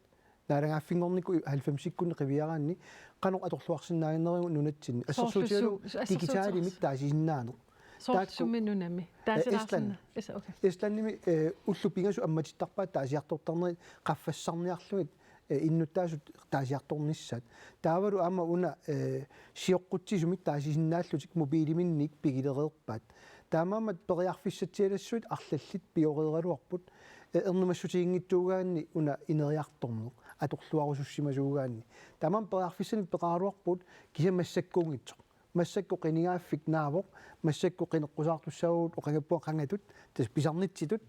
naalagaaffinngornikkut halvfemsikkunni qiviaraanni, qanoq atorluarsinnaaginnerigut nunatsinni. Assersuutigalugu digitalimik taasisinnaaneq. Soorlu sumi nunami? Eh, Estland. Taasilaarsinna-, Esa-, okay. Estlandimi, eh, ullut pingasut ammatittarpaat taasiartortarnerit qaffassarniarlugit, eh, innuttaasut taasiartornissaat. Taavalu aamma una, eh, sioqqutsisumik taasisinnaallutik mobiiliminnik pigilereerpaat. Taamaammat periarfissatsialassuit arlallit pioreeraluarput, eh, ernumassutiginngitsuugaanni una ineriartorneq atorluarusussimasuugaanni. Taamaammat periarfissanik peqaraluarpugut, kisianni massakkuunngitsoq. Massakkut qinigaaffik naavoq, massakkut qineqqusaartussaavugut oqanngippunga qangatut, tassa pisarnitsitut,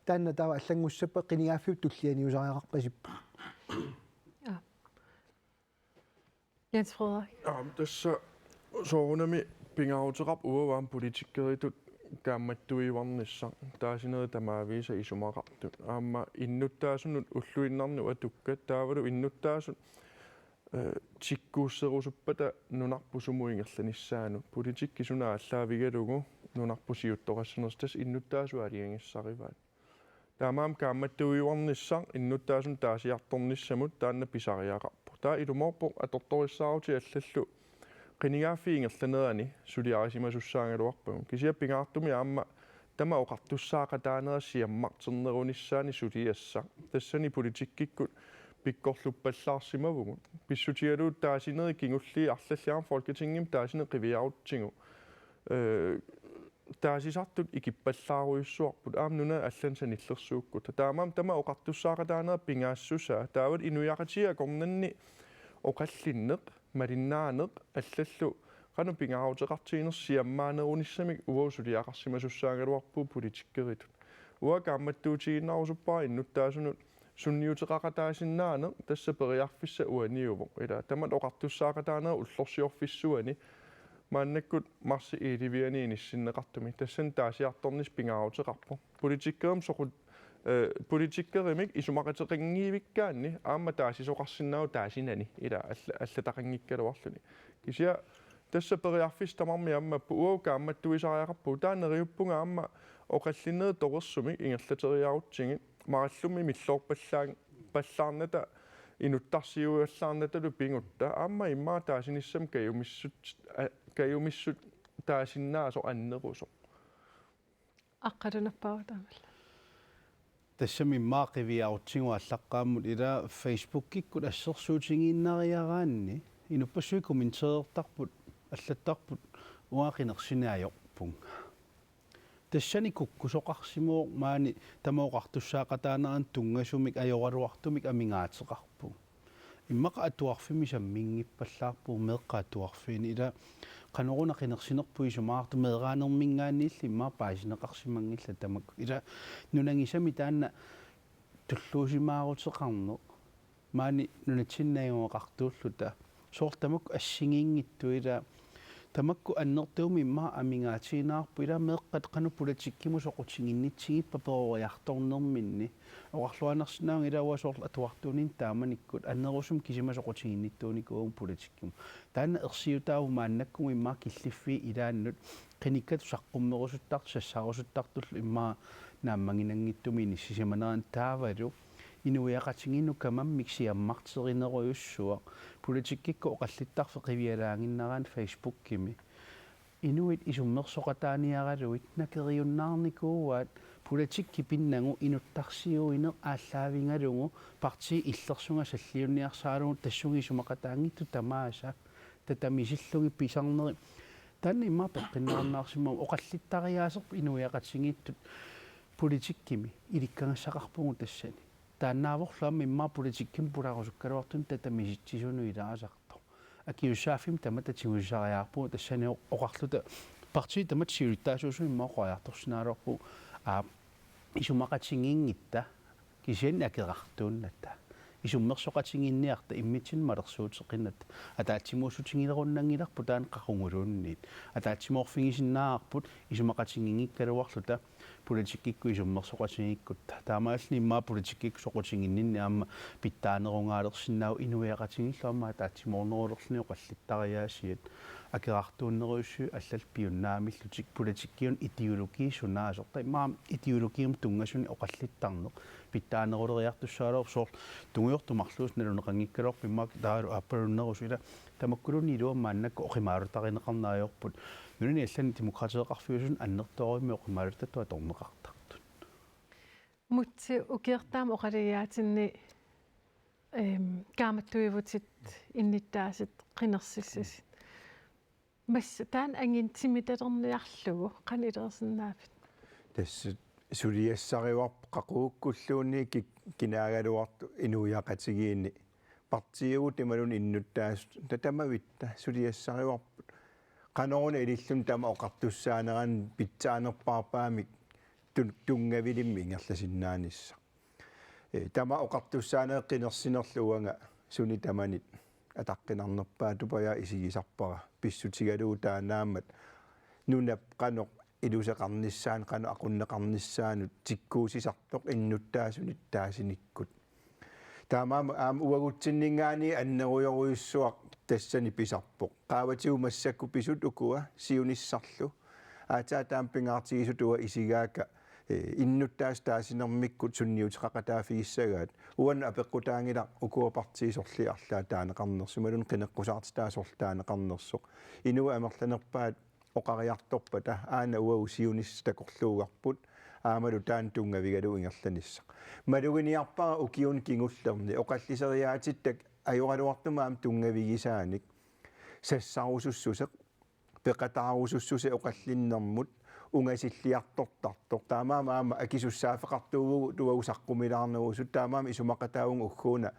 taanna taava allanngussappat qinigaaffiup tullianiusariaqarpasippoq. Ja. Jens Frederik. Aamma tassa soorunami pingaaruteqarpoq uagut aamma politikeritut kaammattuiuarnissaq, taasinerit tamaavisa isumaqartut. Aamma innuttaasunut ulluinnarni atukkat, taavalu innuttaasut, eh, tikkuusserusuppata nunarput sumut ingerlanissaanut. Politikki suna aallaavigalugu nunarput siuttoqassanersoq, tassa innuttaasut aalajangissarivaat. Taamaammat kaammattuiuarnissaq innuttaasunut taasiartornissamut taanna pisariaqarpoq. Taava ilumoorpoq atortorissaarutit allallu qinigaaffik ingerlanerani suliarisimasussaagaluarpagut. Kisianni pingaartumik aamma tamaat oqartussaaqataanera siammarternerunissaani suliassaq. Tassani politikkikkut pikkorluppallaarsimavugut. Pissutigalugu taasinerit kingulliit arlallit aamma Folketingimi taasineq qiviarutsigu, eh, taasisartut ikippallaarujussuarput, aamma nunat allanut sanillersuukkutta. Taamaammat tamaat oqartussaaqataanera pingaassusaa, taavalu inuiaqatigiit akornanni oqallinneq, malinnaaneq, allallu qanoq pingaaruteqartiginersoq siammaanerunissamik uagut suliaqarsimasussaagaluarpugut politikeritut. Uanga kaammattuutigiinnarusuppara innuttaasunut sunniuteqaqataasinnaaneq, tassa periarfissaq uaniuvoq. Ila tamatta oqartussaaqataanera ullorsiorfissuani maannakkut marsip elleve-ani inissinneqartumi. Tassani taasiartornissaq pingaaruteqarpoq. Politikerimik soqut-, eh, politikerimik isumaqateqanngivikkaanni aamma taasisoqarsinnaavoq taasinani, ila alla-, allataqanngikkaluarluni. Kisianni tassa periarfissat tamarmik ammapput, uagut kaammattuisariaqarpugut. Taava neriuppunga aamma oqallinnerit torersumik ingerlateriarutsigit, marallummi milloorpallaan-, pallaarnata, inuttarsiuallaarnatalu pigutta, aamma immaqa taasinissamut kajumissut-, a-, kajumissutaasinnaasoq annerusoq. Aqqalu nappaavoq taamaallaat. Tassami immaqa qiviarutsigu aallaqqaammut, ila Facebookikkut assersuutigiinnariaraanni inuppassuit kommenteertarput allattarput uanga qinersineq ajorpunga. Tassani kukkusoqarsimavoq maani tamaat oqartussaaqataanerannut tunngasumik ajoraluartumik amigaateqarpugut. Immaqa atuarfimmi samminngippallaarpugut meeqqat atuarfiini, ila qanoruna qinersinerput isumaqartoq, meeraanermiingaanniilli immaqa paasineqarsimanngillat tamakku. Ila nunangisami taanna tulluusimaaruteqarneq maani nunatsinni najugaqartuulluta. Soorlu tamakku assigiinngitsut, ila tamakku annertuumik immaqa amigaatigineqarput, ila meeqqat qanoq politikkimut soqutiginnitsigippat peroriartornerminni. Oqarluarsinnaavunga ila uanga soorlu atuartuunini taamanikkut annerusumik kisima soqutiginnittuunikuuvugut politikkimut. Taanna ersiutaavoq maannakkut immaqa killiffiit ilaannut qinikkatut saqqummerusuttartut sassarusuttartullu immaqa naammaginanngitsumik inissisimanerannut, taavalu inuiaqatigiinnut kamammik siammarterinerujussuaq. Politikkikkut oqallittarfik qivialaaginnaraanni Facebookimi. Inuit isummersoqataaniaralugit nakeriunnaarnikuuaat politikki pinnagu inuttarsiuineq aallaavigalugu partiit illersunga salliunniarsaralugu tassunga isumaqataanngitsut tamaasa tatamisillugit pisarnerit. Taanna immaqa peqqinnarunnaarsimavoq, oqallittariaaserput inuiaqatigiittut politikkimi ilikkagassaqarpugut tassani. Taannaavorlu aamma immaqa politikkimut pularusukkaluartunik tatamisitsisunik ilaasartoq. Akisussaaffimmi tamatta tigusisariaqarpugut tassani oq-, oqarluta partiit tamatta siulittaasuusut immaqa oqariartorsinnaagaluarpugut, aa, isumaqatigiinngitsut kisianni akerartuunnatta. Isummersoqatigiinniarta immitsinnut malersuuteqinnatta. Ataatsimuussutigilerunnanngilarput taanna qaquguluunniit. Ataatsimoorfigisinnaavarput isumaqatigiinngikkaluarluta politikkikkut isummersoqatigiikkutta. Taamaalilluni immaqa politikkikkut soqutiginninni aamma pitsaanerungaalersinnaavoq inuiaqatigiillu aamma ataatsimoornerulerluni oqallittariaasiat. Akerartuunnerujussuit allallu piunnaamillutik, politikkiunik ideologi sunaasoq. Taava immaqa ideologiumut tunngasunik oqallittarneq pitsaaneruleriartussaagaluarpoq, soorlu tungujortoq marluusut naluneqanngikkaluarpoq immaqa taavalu aappalunnerusoq, ila tamakkuluunniit iluamik maannakkut oqimaalutarineqarneq ajorput. Nunani allani Demokraateqarfiusunut annertoorujussuarmik oqimaalutattut atorneqartartut. Mutsi, ukiortaami oqalugiaatinni, ehm, kaammattuivutit innuttaasut qinersissutit. Massa taanna angutimitalerniarlugu qanoq ilisinnaaviuk? Tassa suliassarivarput qaqugukkulluunniit ki-, kinaagaluartoq inuiaqatigiinni. Partiiugut imaluunniit innuttaasut, ta-, tamavitta suliassarivarput. Qanoruna ililluni tamaat oqartussaanerannut pitsaanerpaarpaamik tun-, tunngavilimmik ingerlasinnaanissaq. Ee, tamaat oqartussaaneq qinersinerlu uanga suni tamanit ataqqinarnerpaatupajaa isigisarpara, pissutigalugu taannaammat nunap qanoq iluseqarnissaanut, qanoq aqunneqarnissaanut tikkuussisartoq innuttaasunit taasinikkut. Taamaammat aamma uagutsinninngaanniit annerujorujussuaq tassani pisarpoq. Qaavatigut massakkut pisut ukua siunissarlu. Aatsaat taama pingaartigisutut uanga isigaakka, ee, innuttaasut taasinermikkut sunniuteqaqataaffigissagaat. Uannut apeqqutaanngilaq ukua partiit sorliit arlaat taaneqarnersut, imaluunniit qineqqusaartitaa sorleq taaneqarnersoq. Inuit amerlanerpaat oqariartorpata aana uagut siunissaq takorluugarput, aammalu taanna tunngavigalugu ingerlanissaq. Maluginiarpara ukiuni kingullerni oqalliseriaatsittak ajoraluartumik aamma tunngavigisaanik sassarusussuseq, peqataarusussuseq oqallinnermut, ungasilliartortartoq. Taamaammat aamma akisussaaffeqartuuvugut uagut saqqumilaarnerusut, taamaammat isumaqataavunga ugguuna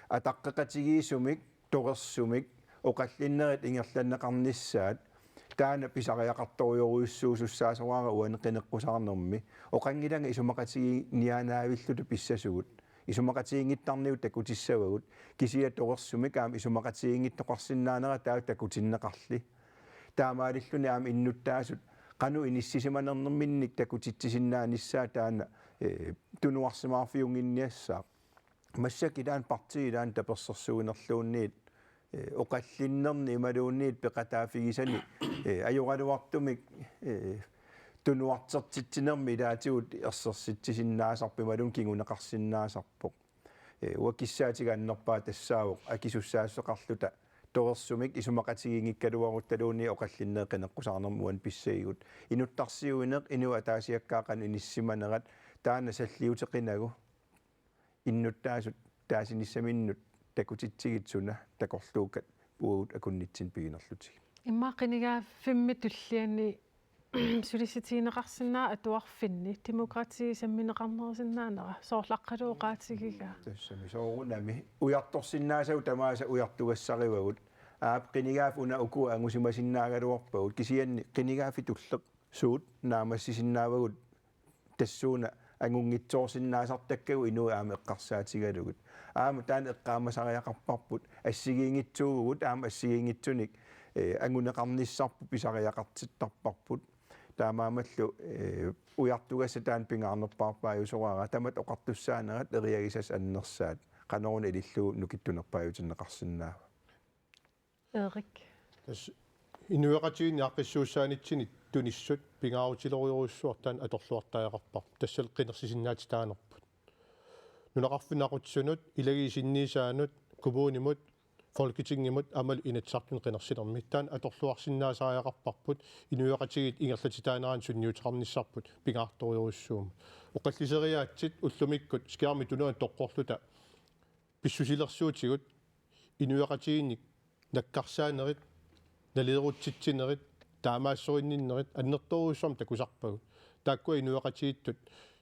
ataqqeqatigiissumik, torersumik, oqallinnerit ingerlanneqarnissaat, taanna pisariaqartorujorujussuusussaasoraara uani qineqqusaarnermi. Oqanngilanga isumaqatigiinniaanaavilluta pissasugut. Isumaqatigiinngittarnigut takutissavagut, kisianni torersumik aamma isumaqatigiinngittoqarsinnaanera taava takutinneqarli. Taamaalilluni aamma innuttaasut qanoq inissisimanerminnik takutitsisinnaanissaat taanna, ee, tunuarsimaarfiunnginniassaaq. Massakkut ilaanni partiit ilaanni tapersersuinerluunniit, ee, oqallinnerni imaluunniit peqataaffigisani, ee, ajoraluartumik, ee, tunuartertitsinermi ilaatigut ersersitsisinnaasarpoq imaluunniit kinguneqarsinnaasarpoq. Ee, uanga kissaatigut annerpaaq tassaavoq akisussaassuseqarluta torersumik isumaqatigiinngikkaluaruttaluunniit oqallinnerit qineqqusaarnermut uani pissagigut. Inuttarsiuineq, inuit ataasiakkaat qanoq inissisimanerat, taanna salliuteqinagu innuttaasut taasinissaminnut takutitsigit suna takorluukkat uagut akunnitsinni piginerlutigit. Immaqa qinigaaffimmi tulliani sulissutigineqarsinnaavoq atuarfinni demokrati sammineqarnerusinnaanera, soorlu Aqqalu oqaatigigaa. Tassami soorunami ujartorsinnaasagut tamaasa ujartugassarivagut. Aap, qinigaaffik una uku angusimasinnaagaluarpagut, kisianni qinigaaffik tulleq suut naammassisinnaavagut tassuuna angunngitsoorsinnaasartakkagut inuit aamma eqqarsaatigalugit. Aamma taanna eqqaamasariaqarparput, assigiinngitsuuvugut aamma assigiinngitsunik, eh, anguneqarnissarput pisariaqartittarparput. Taamaammallu, eh, ujartugassaq taanna pingaarnerpaarpaajusoraara, tamatta oqartussaanerat eriagisassat annersaat, qanoruna ilillugu nukittunerpaajutinneqarsinnaava. Erik. Tassa inuiaqatigiinni aaqqissuussaanitsinni tunissut pingaarutilorujussuaq taanna atorluartariaqarparput. Tassalu qinersisinnaatitaanerput. Nunaqarfinni aqutsisunut, ilagiit sinniisaannut, kommunimut, Folketingimut aammalu Inatsisartuni qinersinermi. Taanna atorluarsinnaasariaqarparput, inuiaqatigiit ingerlatitaanerannut sunniuteqarnissarput pingaartorujussuummat. Oqalliseriaatsit ullumikkut skærmit tunuani toqqorluta pissusilersuutigut inuiaqatigiinnik nakkarsaanerit, naleerutsitsinerit, taamaassorinninnerit annertoorujussuarmik takusarpagut. Taakkua inuiaqatigiittut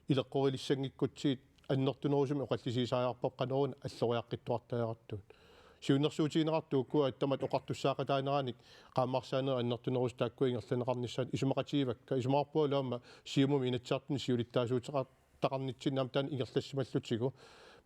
ileqqorilissanngikkutsigu annertunerusumik oqallisigisariaqarparput qanoruna alloriaqqittuartariaqartugut. Siunnersuutigineqartut ukua tamatta oqartussaaqataanerannik qaammarsaanerit annertunerusut taakkua ingerlanneqarnissaat isumaqatigivakka, isumaqarpungalu aamma Siumumi Inatsisartuni siulittaasuuteqar- taqarnitsinni aamma taanna ingerlassimallutigu,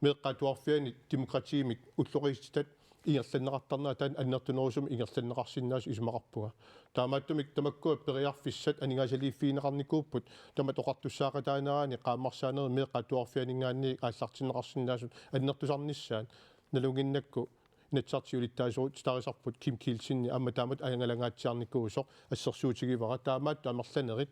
meeqqat atuarfianni demokratiimik ulloqeqatitat ingerlanneqartarnerat taanna annertunerusumik ingerlanneqarsinnaasut isumaqarpunga. Taamaattumik tamakkua periarfissat aningaasaliiffigineqarnikuupput, tamatta oqartussaaqataanerani qaammarsaanerit meeqqat atuarfianninngaanniit aallartinneqarsinnaasut annertusarnissaat, nalunnginnakku Inatsisartut siulittaasuutitarisarput Kim Kielsen aamma taamatut angalangaatsiarnikuusoq assersuutigivara, taamaattoq amerlanerit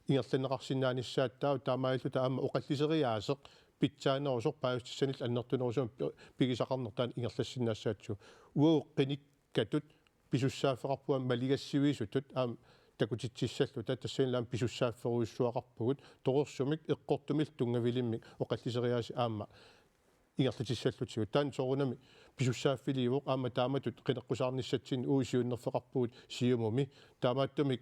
ingerlanneqarsinnaanissaat taava taamaalilluta aamma oqalliseriaaseq pitsaanerusoq paasissutissanillu annertunerusumik pi-, pigisaqarneq taanna ingerlassinnaassavarput. Uagut qinikkatut pisussaaffeqarpugut maligassiuisutut aamma takutitsissalluta, tassanilu aamma pisussaafferujussuaqarpugut, torersumik eqqortumillu tunngavilimmik oqalliseriaaseq aamma ingerlatissallutigu. Taanna soorunami pisussaaffiliivoq, aamma taamatut qineqqusaarnissatsinni uagut siunnerfeqarpugut Siumumi. Taamaattumik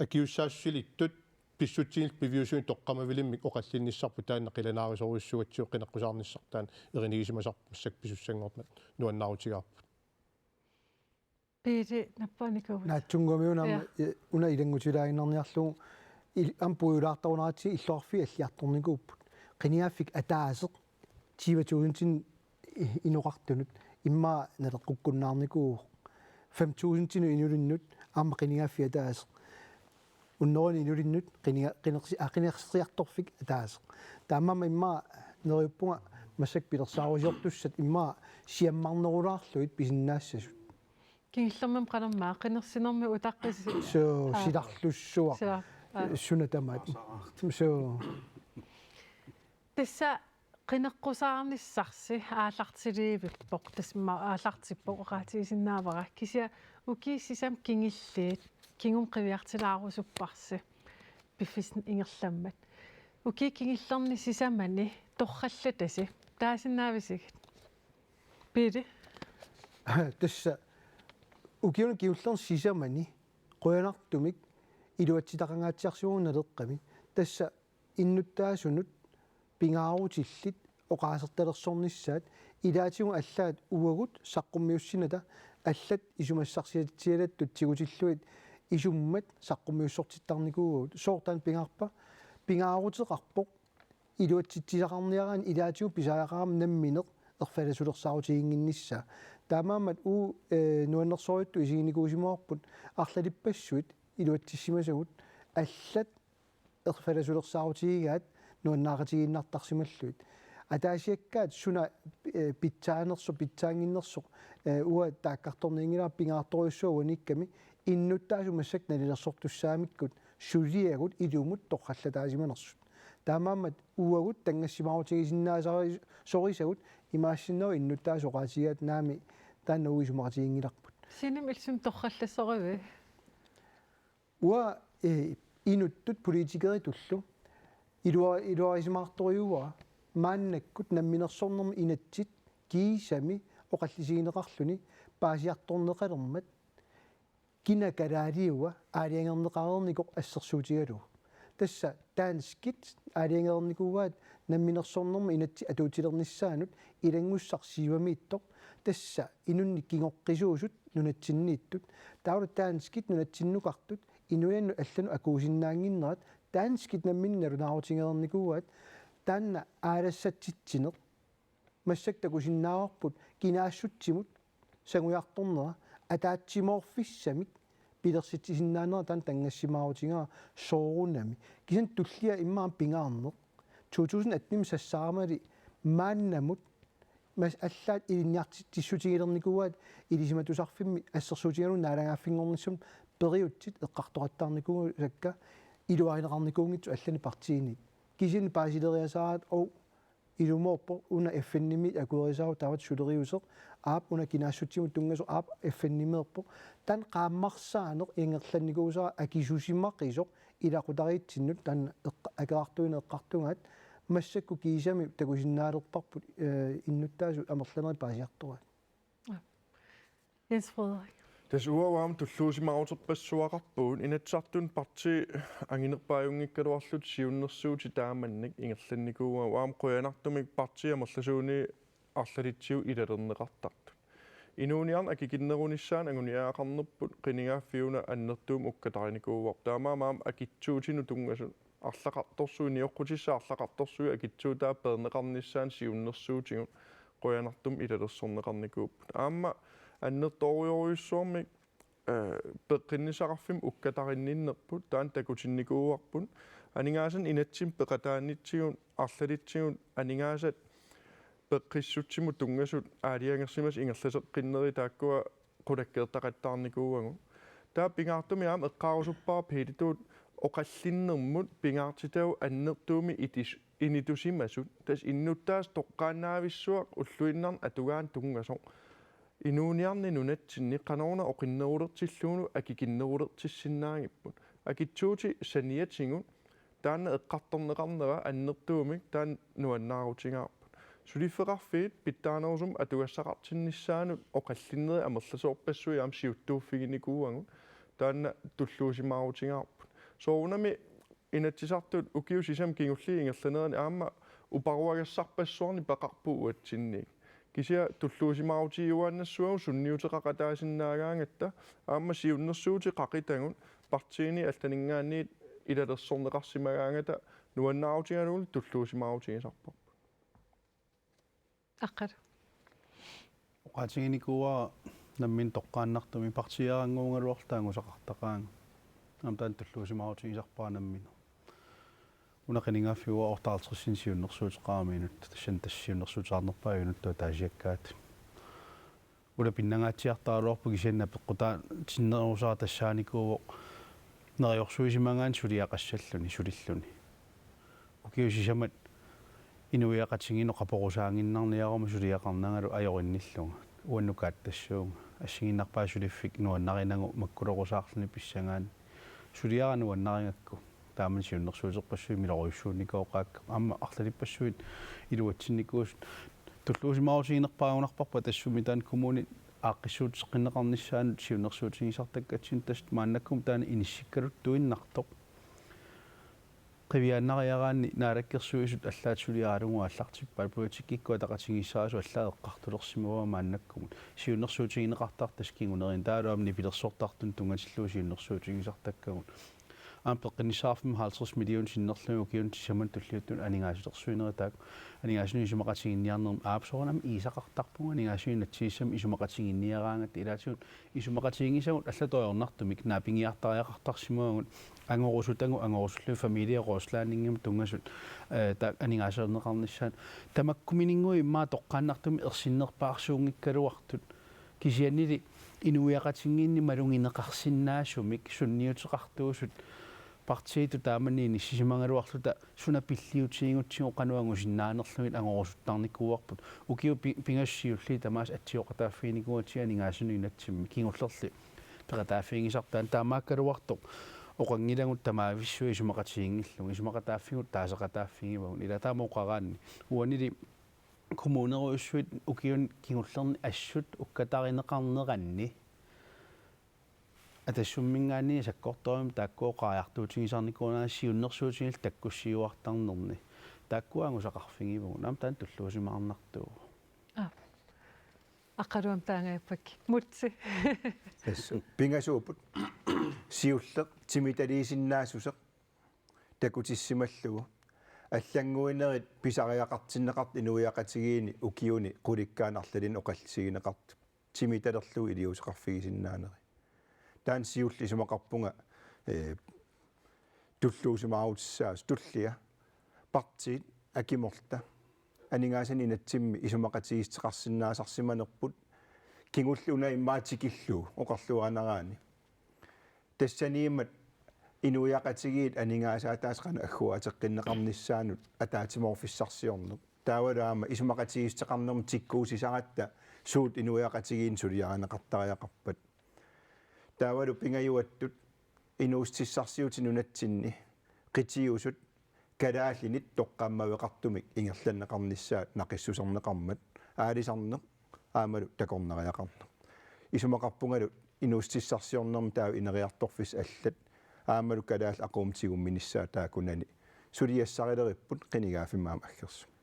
akisussaassusilittut pissutsinillu piviusunit toqqammavilimmik oqallinnissarput taanna qilanaarisorujussuugatsigu, qineqqusaarnissaq taanna erinigisimavara, massakkut pisussanngormat nuannaarutigaarput. Piili nappaanikuuvutit. Naatsunnguamiuna aamma, ja, eh, una ilanngutilaaginnarniarlugu il-, aamma puigulaartaruneratsigit illoqarfiit alliartornikuupput. Qinigaaffik ataaseq tyve tusind i-, inoqartunut immaqa naleqqukkunnaarnikuuvoq. Fem tusindinut inulinnut aamma qinigaaffik ataaseq. Hundrede inulinnut qiniga-, qinersi-, aa, qinerseriartorfik ataaseq. Taamaammat immaqa neriuppunga massakkut pilersaarusiortussat immaqa siammarnerulaarlugit pisinnaassasut. Kingullermik qanormaa qinersinermi utaqqisi-. Suu, aa, silarlussuaq. Sila-, aa. Suna tamaat. Suu. Tassa qineqqusaarnissarsi aallartiliivippoq, tassa aamma aallartippoq, oqaatigisinnaavara. Kisianni ukiut sisamat kingulliit kingumut qiviartilaarusupparsi piffissap ingerlanerani. Ukiut kingullerni sisamani torrallatasi. Taasinnaavisigit? Piili? Tassa ukiuni kingullerni sisamani qujanartumik iluatsitaqangaatsiarsimavoq Naleqqami. Tassa innuttaasunut pingaarutillit oqaasertalersornissaat, ilaatigut allaat uagut saqqummiussinata allat isumassarsiatitsialattut tigutillugit isummat saqqummiussortittarnikuuagut. Sooq taanna pingaarpa? Pingaaruteqarpoq iluatsitsisaqarniaraanni ilaatigut pisariaqarami nammineq erfalasulersaarutiginnginnissaa. Taamaammat uagut, eh, nuannersorujussuartut isiginikuusimavarput arlalippassuit iluatsissimasagut allat erfalasulersaarutigigaat nuannaaqatigiinnartarsimallugit. Ataasiakkaat suna, eh, pitsaanersoq, pitsaannginnersoq, eh, uanga taakkartornianngilara, pingaartorujussuaq uaniikkami innuttaasut massakkut nalilersortussaammikkut suliagut ilumut torrallataasimanersut. Taamaammat uagut tanngassimaarutigisinnaasari-, sorisagut imaassinnaavoq innuttaasut oqaatigigaat, naamik, taanna uagut isumaqatiginngilarput. Sinimut illit sumut torrallassoriviuk? Uanga, eh, inuttut politikeritullu ilua-, iluarisimaartorujuuara maannakkut namminersornermi inatsit kiisami oqallisigineqarluni paasiartorneqalermat kina kalaaliua aalajangerneqareernikoq assersuutigalugu. Tassa danskit aalajangereernikuuaat namminersornermut inatsit atuutilernissaannut ilanngussaq siuamiittoq, tassa inunnik kingoqqisuusut nunatsinniittut. Taavalu danskit nunatsinnukartut inuiannut allanut akuusinnaannginnerat danskit namminneq nalunaarutigereernikuuaat. Taanna aalassatsitsineq massakkut takusinnaavarput kinaassutsimut sangujartornera ataatsimoorfissamik pilersitsisinnaanera taanna tanngassimaarutigaara soorunami. Kisianni tullia immaqa pingaarneq to tusind atten sassarama maannamut mas-, allaat ilinniartitsissutigilernikuuaat Ilisimatusarfimmi assersuutigalugu naalagaaffinngornissamut periutsit eqqartoqattaarnikuusakka iluarineqarnikuunngitsut allanik partiinit. Kisianni paasileriasaaraat, ov, ilumoorpoq una F N-imi akuerisaavoq taamatut suleriuseq, aap, una kinaassutsimut tunngasoq, aap, F N-imeerpoq. Taanna qaammarsaaneq ingerlannikuusara akisusimaqisoq ilaqutariitsinnut taanna eqqa-, akerartuineq eqqartugaat massakkut kiisami takusinnaalerparput, eh, innuttaasut amerlanerit paasiartoraat. Jens Frederik. Tassa uanga aamma tulluusimaaruterpassuaqarpugut, Inatsisartuni partii anginerpaajunngikkaluarluta siunnersuutit taamannak ingerlannikuuagut, aamma qujanartumik partiit amerlasuunit arlalitsigut ilalerneqartartut. Inuuniarneq akikinnerunissaanut anguniagaqarnerput qinigaaffiuna annertuumik ukkatarinikuuarput. Taamaammat aamma akitsuutinut tunngasut arlaqartorsuit, nioqqutissaat arlaqartorsuit akitsuutaat peerneqarnissaannut siunnersuutigut qujanartumik ilalersorneqarnikuupput. Aamma annertoorujorujussuarmik, eh, peqqinnissaqarfimmik ukkatarinninnerput, taanna takutinnikuuarput. Aningaasanik inatsimmi peqataanitsigut, arlalitsigut, aningaasat peqqissutsimut tunngasut aalajangersimasut ingerlateqqinnerit taakkua qulakkeertaqattaarnikuuagut. Taava pingaartumik aamma eqqaarusuppara Pele Tuut oqallinnermut pingaartitagut annertuumik itis-, initusimasut. Tassa innuttaasut toqqaannaavissuaq ulluinnarni atugaanni tunngasoq. Inuuniarneq nunatsinni qanoruna oqinnerulertillugulu akikinnerulertissinnaagipput. Akitsuutit saniatigut taanna eqqartorneqarnera annertuumik taanna nuannaarutigaarput. Suliffeqarfiit pitsaanerusumik atugassaqartinnissaannut oqallinnerit amerlasoorpassuit aamma siuttuuffiginikuuagut, taanna tulluusimaarutigaarput. Soorunami Inatsisartut ukiut sisamat kingulliit ingerlaneranni aamma uparuagassarpassuarnik peqarput uatsinniit. Kisianni tulluusimaarutigiuaannassuagut sunniuteqaqataasinnaagaangatta aamma siunnersuutit qaqitagut partiinit allaninngaanniit ilalersorneqarsimagaangata nuannaarutigalugulu tulluusimaarutigisarparput. Aqqalu. Oqaatiginikuuara nammineq toqqaannartumik partiiaranguugaluarluta angusaqartaqaanga. Aamma taanna tulluusimaarutigisarpara nammineq. Una qinigaaffik uanga otteoghalvtredsini siunnersuuteqarama inuttut, tassani tassa siunnersuuteqarnerpaavoq inuttut ataasiakkaat. Una pinnangaatsiartaraluarpoq kisianni apeqqutaatinnerusara tassaanikuuvoq neriorsuisimagaanni suliaqassalluni, sulilluni. Ukiut sisamat inuiaqatigiinnut qaporusaannginnarniaruma suliaqarnangalu ajorinnillunga. Uannut kaattassuunga. Assigiinnarpaa suliffik nuannarinagu makkulerusaarluni pissagaanni. Suliara nuannarigakku. Taamani siunnersuuterpassuit milorujussuunnikooqaakka. Aamma arlalippassuit iluatsinnikuusut. Tulluusimaarutiginerpaagunarparput tassami taanna kommunit aaqqissuusseqqinneqarnissaannut siunnersuutigisartakkatsinnut, tassa maannakkut taanna inissikkaluttuinnartoq. Qiviaannariaraanni Naalakkersuisut allaat suliaralugu aallartippaat, politikkikkut ataqatigiissarisut allaat eqqartulersimavaat maannakkumut. Siunnersuutigineqartartoq tassa kingunerinik, taavalu aamma nipilersortartunut tunngatillugu siunnersuutigisartakkagut. Aamma peqqinnissaqarfimmut halvtreds millionit sinnerlugit ukiunut sisamani tulliuttuni aningaasaliisuunermi taakku aningaasanut isumaqatiginninniarnermi aap soorunami iisaqartarpugut aningaasanut inatsisissamut isumaqatiginninniaraangatta, ilaatigut isumaqatiginngisagut allatut ajornartumik naapingiartariaqartarsimavagut angorusutagut, angorusullugit Familie Ruslandimut tunngasut, eh, taakku aningaasalerneqarnissaat. Tamakkuminngaanniit immaqa toqqaannartumik ersinnerpaarsuunngikkaluartut. Kisiannili inuiaqatigiinni malugineqarsinnaasumik sunniuteqartuusut partiitut taamani inissisimagaluarluta suna pilliutigigutsigu qanoq angusinnaanerlugit angorusuttarnikuuarput. Ukiut pi-, pingasut siulliit tamaasa atsioqataaffiginikuugatsigit aningaasanut inatsimmi, kingullerli peqataaffiginngisarput. Taamaakkaluartoq oqanngilagut tamaavissuaq isumaqatiginngillugu, isumaqataaffigut taaseqataaffigivagut. Ila taama oqaraanni uanili kommunerujussuit ukiuni kingullerni assut ukkatarineqarneranni Atassumminngaanniit sakkortuumik taakku oqariartuutigisarnikuunagu siunnersuutigineq takkussiuartarnerni. Taakku angusaqarfigivagut. Aamma taanna tulluusimaarnartuuvoq. Aa. Aqaluam taangajappakki. Mutsi. Yes. Pingasuupput. Siulleq timitaliisinnaassuseq takutissimallugu. Allannguinerit pisariaqartinneqartut inuiaqatigiinni ukiuni qulikkaani arlalinni oqallisigineqartut. Timitalerlugu iliuuseqarfigisinnaaneri. Taanna siulleq isumaqarpunga, eh, tulluusimaarutissaasoq tullia. Partiit akimorluta. Aningaasanik inatsimmi isumaqatigiissuteqarsinnaasarsimanerput kingulleq una immaqa tikillugu oqarluaannaraanni. Tassaniimmat inuiaqatigiit aningaasaataasa qanoq agguaateqqinneqarnissaanut ataatsimoorfissarsiorneq. Taavalu aamma isumaqatigiissuteqarnermut tikkuussisaratta suut inuiaqatigiinni suliarineqartariaqarpat. Taavalu pingajuattut inuussutissarsiutit nunatsinni qitiusut kalaallinit toqqammaveqartumik ingerlanneqarnissaat naqissuserneqarmat aalisarneq aammalu takornariaqarneq. Isumaqarpungalu inuussutissarsiornermi taava ineriartorfissat allat aammalu kalaallit aqumut tigumminissaat taakkunani suliassarileripput qinigaaffimmi aamma aggersumi.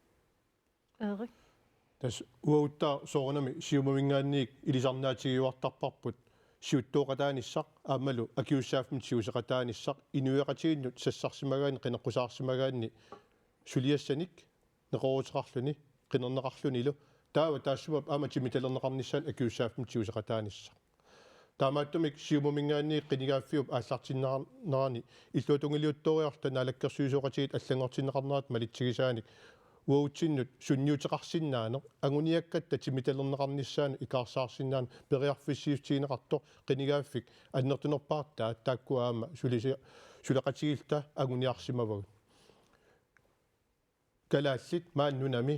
Erik? Tassa uaguttaaq soorunami Siumuminngaanniit ilisarnaatigiuartarparput siuttooqataanissaq aammalu akisussaaffimmik tiguseqataanissaq inuiaqatigiinnut sassarsimagaanni qineqqusaarsimagaanni suliassanik neqerooruteqarluni qinerneqarlunilu taava taassuma aamma timitalerneqarnissaanut akisussaaffimmik tiguseqataanissaq. Taamaattumik Siumuminngaanniit qinigaaffiup aallartinnerani illuatungiliuttooriarluta naalakkersuisooqatigiit allanngortinneqarnerata malitsigisaanik uagutsinnut sunniuteqarsinnaaneq anguniakkatta timitalerneqarnissaanut ikaarsaarsinnaaneq periarfissiissutigineqartoq qinigaaffik annertunerpaartaat taakkua aamma sulisi-, suleqatigiilluta anguniarsimavagut. Kalaallit maani nunami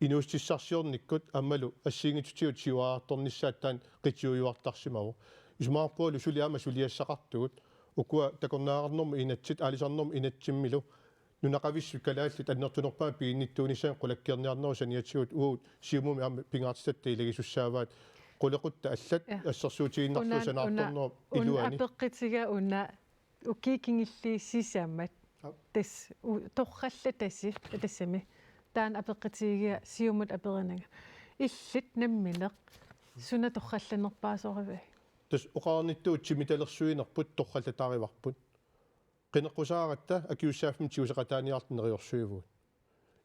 inuussutissarsiornikkut aammalu assigiinngitsutigut siuariartornissaat taanna qitiujuartarsimavoq. Isumaqarpungalu suli aamma suliassaqartugut ukua takornariaqarnermut inatsit aalisarnermut inatsimmilu nunaqavissut kalaallit annertunerpaamik piginnittuunissaannut qulakkeerniarnerup saniatigut uagut Siumumi aamma pingaartitatta ilagisussaavaat qulequttat allat Ja. assersuutigiinnarlugu Una, sanaartornerup una, una iluani. Apeqqutiga una ukiut kingulliit sisamat. Aap. Tassa u-, torrallatasi, tassami. Taanna apeqqutigiga Siumut aperininga. Illit nammineq suna torrallanerpaasorivigit? Tassa oqarnittut timitalersuinerput torrallataarivarput. Qineqqusaaratta akisussaaffimmik tiguseqataaniarluta neriorsuivugut.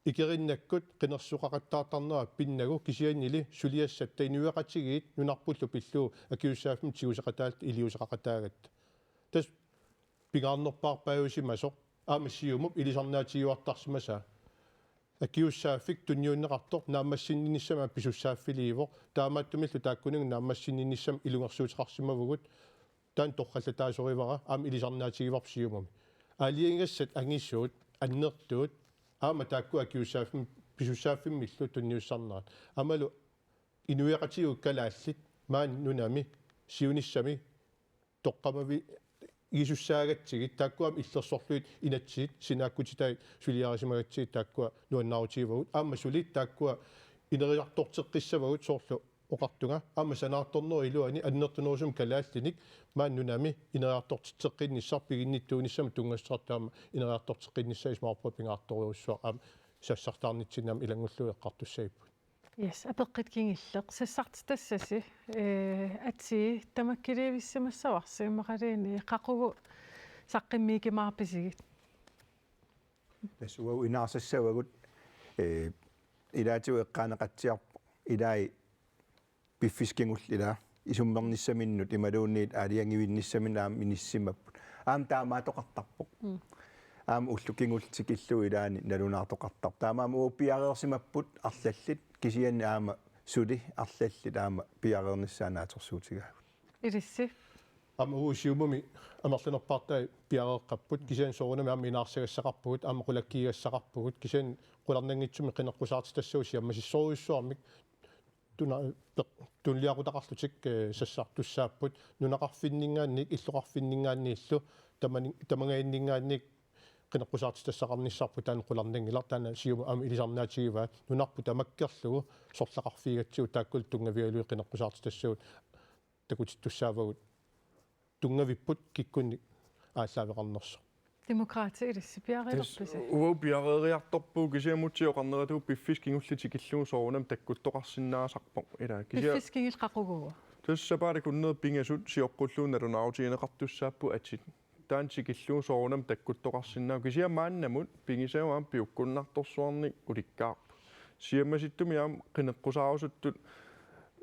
Ikerinnakkut qinersisoqaqattaartarnera pinnagu kisiannili suliassatta inuiaqatigiit nunarpullu pillugu akisussaaffimmik tiguseqataalluta iliuuseqaqataagatta. Tassa pingaarnerpaarpaajusimasoq aamma Siumup ilisarnaatigiuartarsimasaa. Akisussaaffik tunniunneqartoq naammassinninnissamut pisussaaffiliivoq. Taamaattumillu taakkuninnga naammassinninnissamut ilungersuuteqarsimavugut. Taanna torrallataasorivara aamma ilisarnaatigivarput Siumumi. Aalajangigassat angisuut, annertuut, aamma taakku akisussaaffim-, pisussaaffimmillu tunniussisarnerat. Aammalu inuiaqatigiit kalaallit maani nunami siunissami toqqammavi-, igisussaagatsigu taakkua aamma illersorlugit inatsit sinaakkutitai suliarisimagatsigit taakkua nuannaarutigivagut. Aamma suli taakkua ineriartorteqqissavagut soorlu oqartunga aamma sanaartornerup iluani annertunerusumik kalaallinik maani nunami ineriartortitseqqinnissaq piginnittuunissamut tunngassuteqartoq aamma ineriartorteqqinnissaa isumaqarpunga pingaartorujussuaq aamma sassartaarnitsinni aamma ilanngullugu eqqartussaagipput. Yes, apeqqut kingulleq. Sassartitassasi, eh, atii tamakkiliivissimassavarsi imaluunniit qaqugu saqqummiukkumaarpisigit? Tassa uagut inaarsassagut, eh, ilaatigut eqqaaneqatsiarpoq, ilai piffissap kingulleq ilaa, isummernissaminnut imaluunniit aalajangiinnissaminnut aamma inissimapput. Aamma taamaattoqartarpoq. Mm. Aamma ullut kingulliit tikillugu ilaanni nalunaartoqartarpoq. Taamaammat uagut piareersimapput arlallit, kisianni aamma suli arlallit aamma piareernissaat naatsorsuutigaagut. Ilissi? Aamma uagut Siumumi amerlanerpaartaat piareeqqapput, kisianni soorunami aamma inaarsagassaqarpugut, aamma qulakkiigassaqarpugut, kisianni qularnanngitsumik qineqqusaartitassagut siammasissorujussuarmik tuna-, peq-, tunuliaqutaqarlutik, eh, sassartussaapput, nunaqarfinninngaanniit, illoqarfinninngaanniillu, tamani-, tamangaanninngaanniit qineqqusaartitassaqarnissarput taanna qularnanngilaq, taanna Siumup aamma ilisarnaatigivaa, nunarput tamakkerlugu sorleqarfigigatsigu taakkulu tunngavigalugit qineqqusaartitassagut takutittussaavagut. tunngavipput kikkunnit aallaaveqarnersoq. Demokraatit ilissi piareerpisi? Uagut piareeriartorpugut kisianni Mutsi oqarneratuut piffissaq kingulleq tikillugu soorunami takkuttoqarsinnaasarpoq ilaa. Kisianni piffissaq kingulleq qaquguua? Tassa sapaatip akunneri pingasut sioqqullugu nalunaarutigineqartussaapput atit. Taanna tikillugu soorunami takkuttoqarsinnaavoq kisianni maannamut pigisavut aamma piukkunnartorsuarnik ulikkaarput. Siammasitsumik aamma qineqqusaarusuttut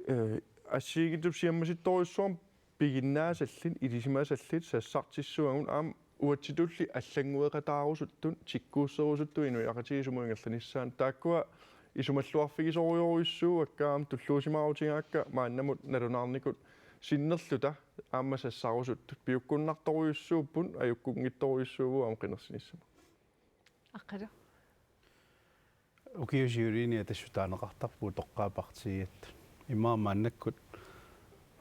eh, assigiinngitsut siammasittorujussuarmik piginnaasallit, ilisimasallit, sassartissuagut aamma uatsitulli allanngueqataarusuttut, tikkuusserusuttut inuiaqatigiit sumut ingerlanissaannut. Taakkua isumalluarfigisorujorujussuuakka aamma tulluusimaarutigaakka maannamut nalunaarnikut sinnerluta aamma sassarusuttut. Piukkunnartorujussuupput, ajukkunngitsorujussuuvugut aamma qinersinissamut. Aqqalu. Ukiut siuliini Atassut taaneqartarput utoqqaat partiiattut. Immaqa maannakkut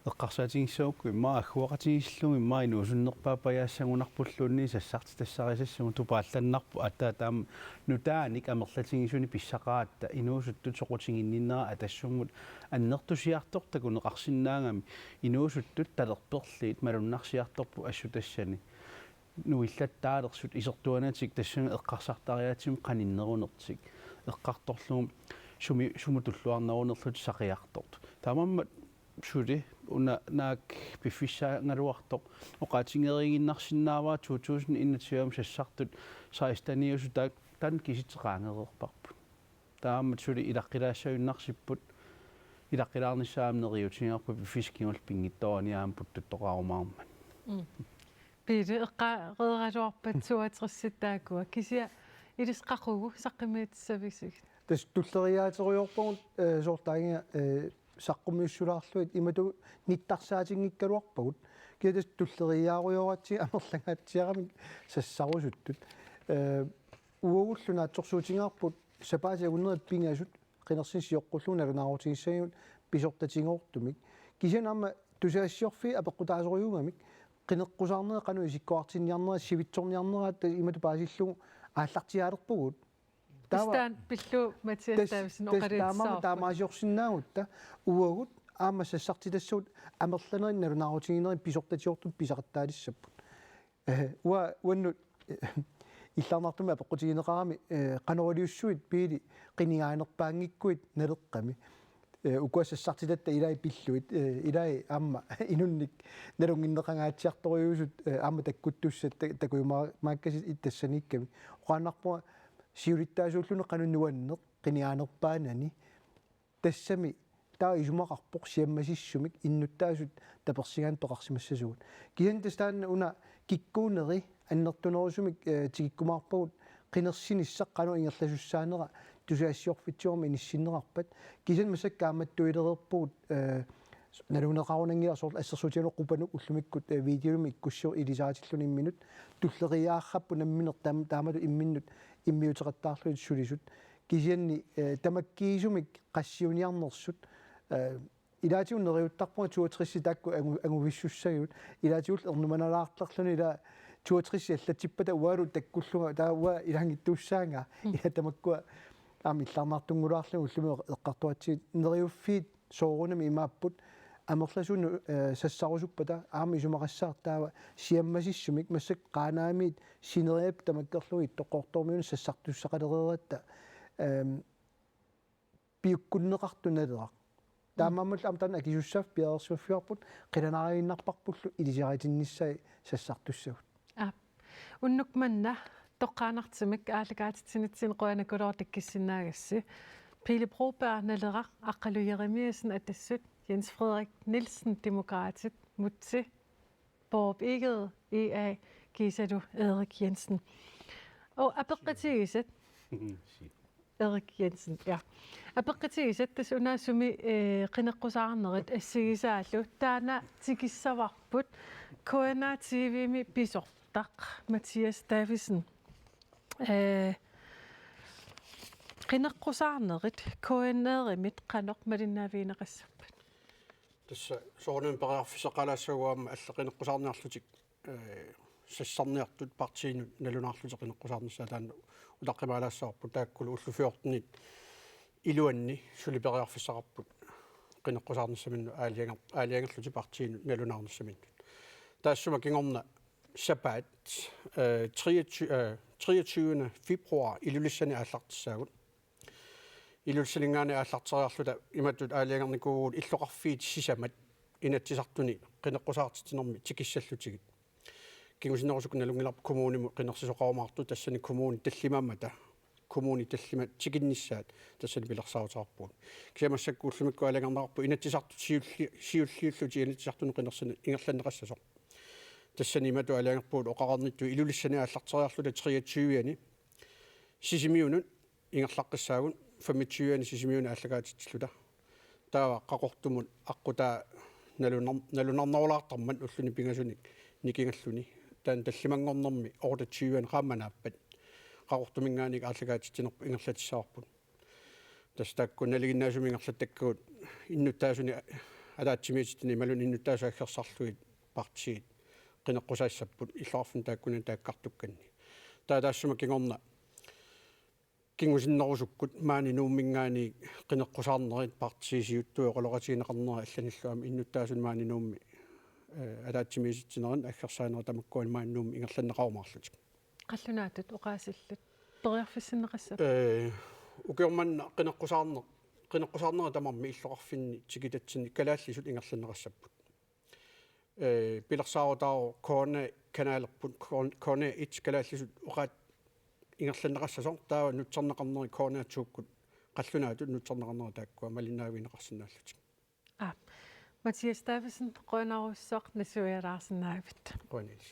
eqqarsaatigissagukku immaqa agguaqatigiissillugu immaqa inuusunnerpaat pajaassagunarpulluunniit sassartitassarisassagut tupaallannarpoq aatsaat taama nutaanik amerlatigisunik pissaqaratta inuusuttut soqutiginninnera Atassummut annertusiartoq takuneqarsinnaagami inuusuttut talerperliit malunnarsiartorput assut tassani nuillattaalersut isertuanatik tassani eqqarsartariaatsimut qaninnerunertik eqqartorlugu sumi sumut tulluarnerunerlutik saqiartortut. Taamaammat suli una naak piffissaagaluartoq oqaatigereeriinnarsinnaavara to tusind enogtyve sassartut seksteniusut taak taanna kisitsit qaangereerparput. Taamaammat suli ilaqqilaassagunarsipput ilaqqilaarnissaa aamma neriuutigaarput piffissap kingulleq pinngitsoorani aamma puttuttoqarumaarmat. Piili eqqaareeraluarpat toogtresit taakkua kisianni ilissi qaqugu saqqummiutissavisigit? Tassa tulleriiaaterujoorpagut eh, soorlu taagiga eh, saqqummiussulaarlugit imatut nittarsaatinngikkaluarpagut. Kisianni tassa tulleriiaarujoorput amerlangaatsiaramik sassarusuttut. Eh, Uagullu naatsorsuutigaarput sapaatip akunneri pingasut qinersineq sioqqullugu nalunaarutigissagigut pisortatigoortumik. Kisianni aamma tusagassiorfiit apeqqutaasorujuugamik qineqqusaarnerit qanoq isikkoqartinniarnerat sivitsorniarnerat imatut paasillugu aallartiaalerpugut. Taava Pistaan pillu Mathias Davidsen oqaluutsaarput. Taamaammat taamaasiorsinnaagutta uagut aamma sassartitassagut amerlanerit nalunaarutiginerit pisortatigoortumik pisaqattaalissapput. Eh, ua uannut eh, illarnartumik apeqqutigineqarami eh, qanoriliussuit Piili qinigaanerpaanngikkuit Naleqqami. Eh, ukua sassartitatta ilai pilluit eh, ilai aamma inunnik nalunnginneqangaatsiartorujussuusut eh, aamma takkuttussat ta- takujumaarikkassi tassaniikkami. Oqaannarpunga siulittaasuulluni qanoq nuanneq qinigaanerpaanani. Tassami taava isumaqarpoq siammasissumik innuttaasut tapersigaanni peqarsimassasugut. Kisianni tassa taanna una kikkuuneri annertunerusumik eh, tikikkumaarpagut qinersinissaq qanoq ingerlasussaanera tusagassiorfitsigut aamma inissinneqarpat. Kisianni massakkut kaammattuilereerpugut eh, naluneqarunanngilaq soorlu assersuutigalugu Qupanuk ullumikkut eh, videolumi ikkussivoq ilisaritillugu imminut tulleriiaarparput nammineq taam- taamatut imminnut immiuteqattaarlugit sulisut. Kisianni eh, tamakkiisumik qassiuniarnersut eh, ilaatigut neriuttarpunga toogtres taakku angu- anguvissussagigut ilaatigullu ernumanalaartarluni ilaa toogtres allatsippata uangalu takkullunga taava uanga ilaanngittuussaanga ila tamakkua aamma illarnartunngulaarlunga ullumi eqqartugatsigit neriuffiit soorunami imaapput amerlasuut eh, sassarusuppata aamma isumaqassaaq taava siammasissumik massakkut Qaanaamiit sineriak tamakkerlugu Ittoqqortoormiunut sassartussaqalereeratta ehm, piukkunneqartoq Naleraq. Taamaammallu aamma taanna akisussaaffik piareersimaffigaarput qilanaariinnarparpullu ilisiaritinnissaat sassartussagut. Aap. Unnuk manna toqqaannartumik aallakaatitsinitsinni qujanaqulooq takkisinnaagassi. Pele Broberg Naleraq, Aqqalu Jeremiassen Atassut, Jens Frederik Nielsen Demokraatit, Mutsi, Borup Egede, E A, kiisalu Erik Jensen. Og apeqqutigisat. Erik Jensen, ja. Apeqqutigisat tassa una sumi eh, qineqqusaarnerit assigisaallu. Taanna tikissavarput K N R T V-mi pisortaq Mathias Davidsen. Eh, qineqqusaarnerit K N R-imit qanoq malinnaavigineqassappat? Tassa soorunami periarfissaqalaassagua aamma allat qineqqusaarniarlutik eh, sassarniartut partiinut nalunaarlutik qineqqusaarnissaat taanna utaqqimaalaassavarput taakkulu ullut fjortenit iluanni suli periarfissaqarput qineqqusaarnissaminnut aalajanger- aalajangerlutik partiinut nalunaarnissaminnut. Taassuma kingorna sapaat, eh, treogtyve, eh, treogtyvende februar Ilulissani aallartissaagut. Ilulissaninngaanniit aallarteriarluta imatut aalajangernikuuvugut illoqarfiit sisamat Inatsisartuni qineqqusaartitsinermi tikissallutigit. Kingusinnerusukkut nalunngilarput kommunimut qinersisoqarumaartoq, tassani kommuni tallimaammata, kommuni tallimat tikinnissaat tassani pilersaaruteqarpugut. Kisianni massakkut ullumikkut aalajangerneqarpoq Inatsisartut siulli-, siulliullutik Inatsisartuni qinersineq ingerlanneqassasoq. Tassani imatut aalajangerpugut oqarnittut Ilulissani aallarteriarluta treogtyve-ani Sisimiunut ingerlaqqissaagut, femogtyve-ani Sisimiuni aallakaatitsilluta. Taava Qaqortumut aqqutaa nalunar-, nalunarnerulaartarmat ulluni pingasunik nikingalluni. Taanna tallimanngornermi otteogtyve-ani qaammat naappat Qaqortuminngaanniit aallakaatitsinerput ingerlatissavarput. Tassa taakku nalinginnaasumik ingerlattakkagut innuttaasuni ataatsimiititini imaluunniit innuttaasut aggersarlugit partiit qineqqusaassapput illoqarfinni taakkunani taakkartukkanni. Taava taassuma kingorna kingusinnerusukkut maani Nuumminngaanniit qineqqusaarnerit, partiit siuttuut oqaloqatigineqarnerat allanillu aamma innuttaasut maani Nuummi, eh, ataatsimiititsinerit aggersaanerit tamakkuani maani Nuummi ingerlanneqarumaarlutik. Qallunaatut oqaasillit periarfissinneqassapput? Eh, ukioq manna qineqqusaarneq, qineqqusaarnerit tamarmik illoqarfinni tikitatsinni kalaallisut ingerlanneqassapput. Eh, pilersaarutaavoq K N A kanalerput, K-, K N A et kalaallisut oqaat ingerlanneqassasoq, taava nutsarneqarneri K N A to-kkut qallunaatut nutsarneqarneri taakkua malinnaavigineqarsinnaallutik. Aap. Mathias Davidsen, qujanarsuaq nassuialaarsinnaagavit. Qujanaq.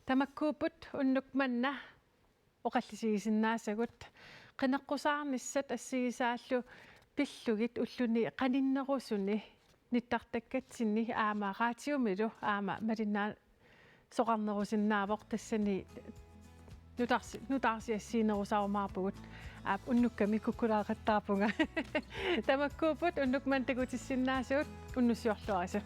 Tamakkuupput unnuk manna oqallisigisinnaasagut, qineqqusaarnissat assigisaallu pillugit ulluni qaninnerusuni nittartakkatsinni aamma raatiumilu aamma malinnaasoqarnerusinnaavoq, tassani nutaarsi-, nutaarsiassiinerusarumaarpugut. Aap, unnukkami kukkulaaqattaarpunga. Tamakkuupput unnuk manna takutissinnaasagut, unnussiorluarisi.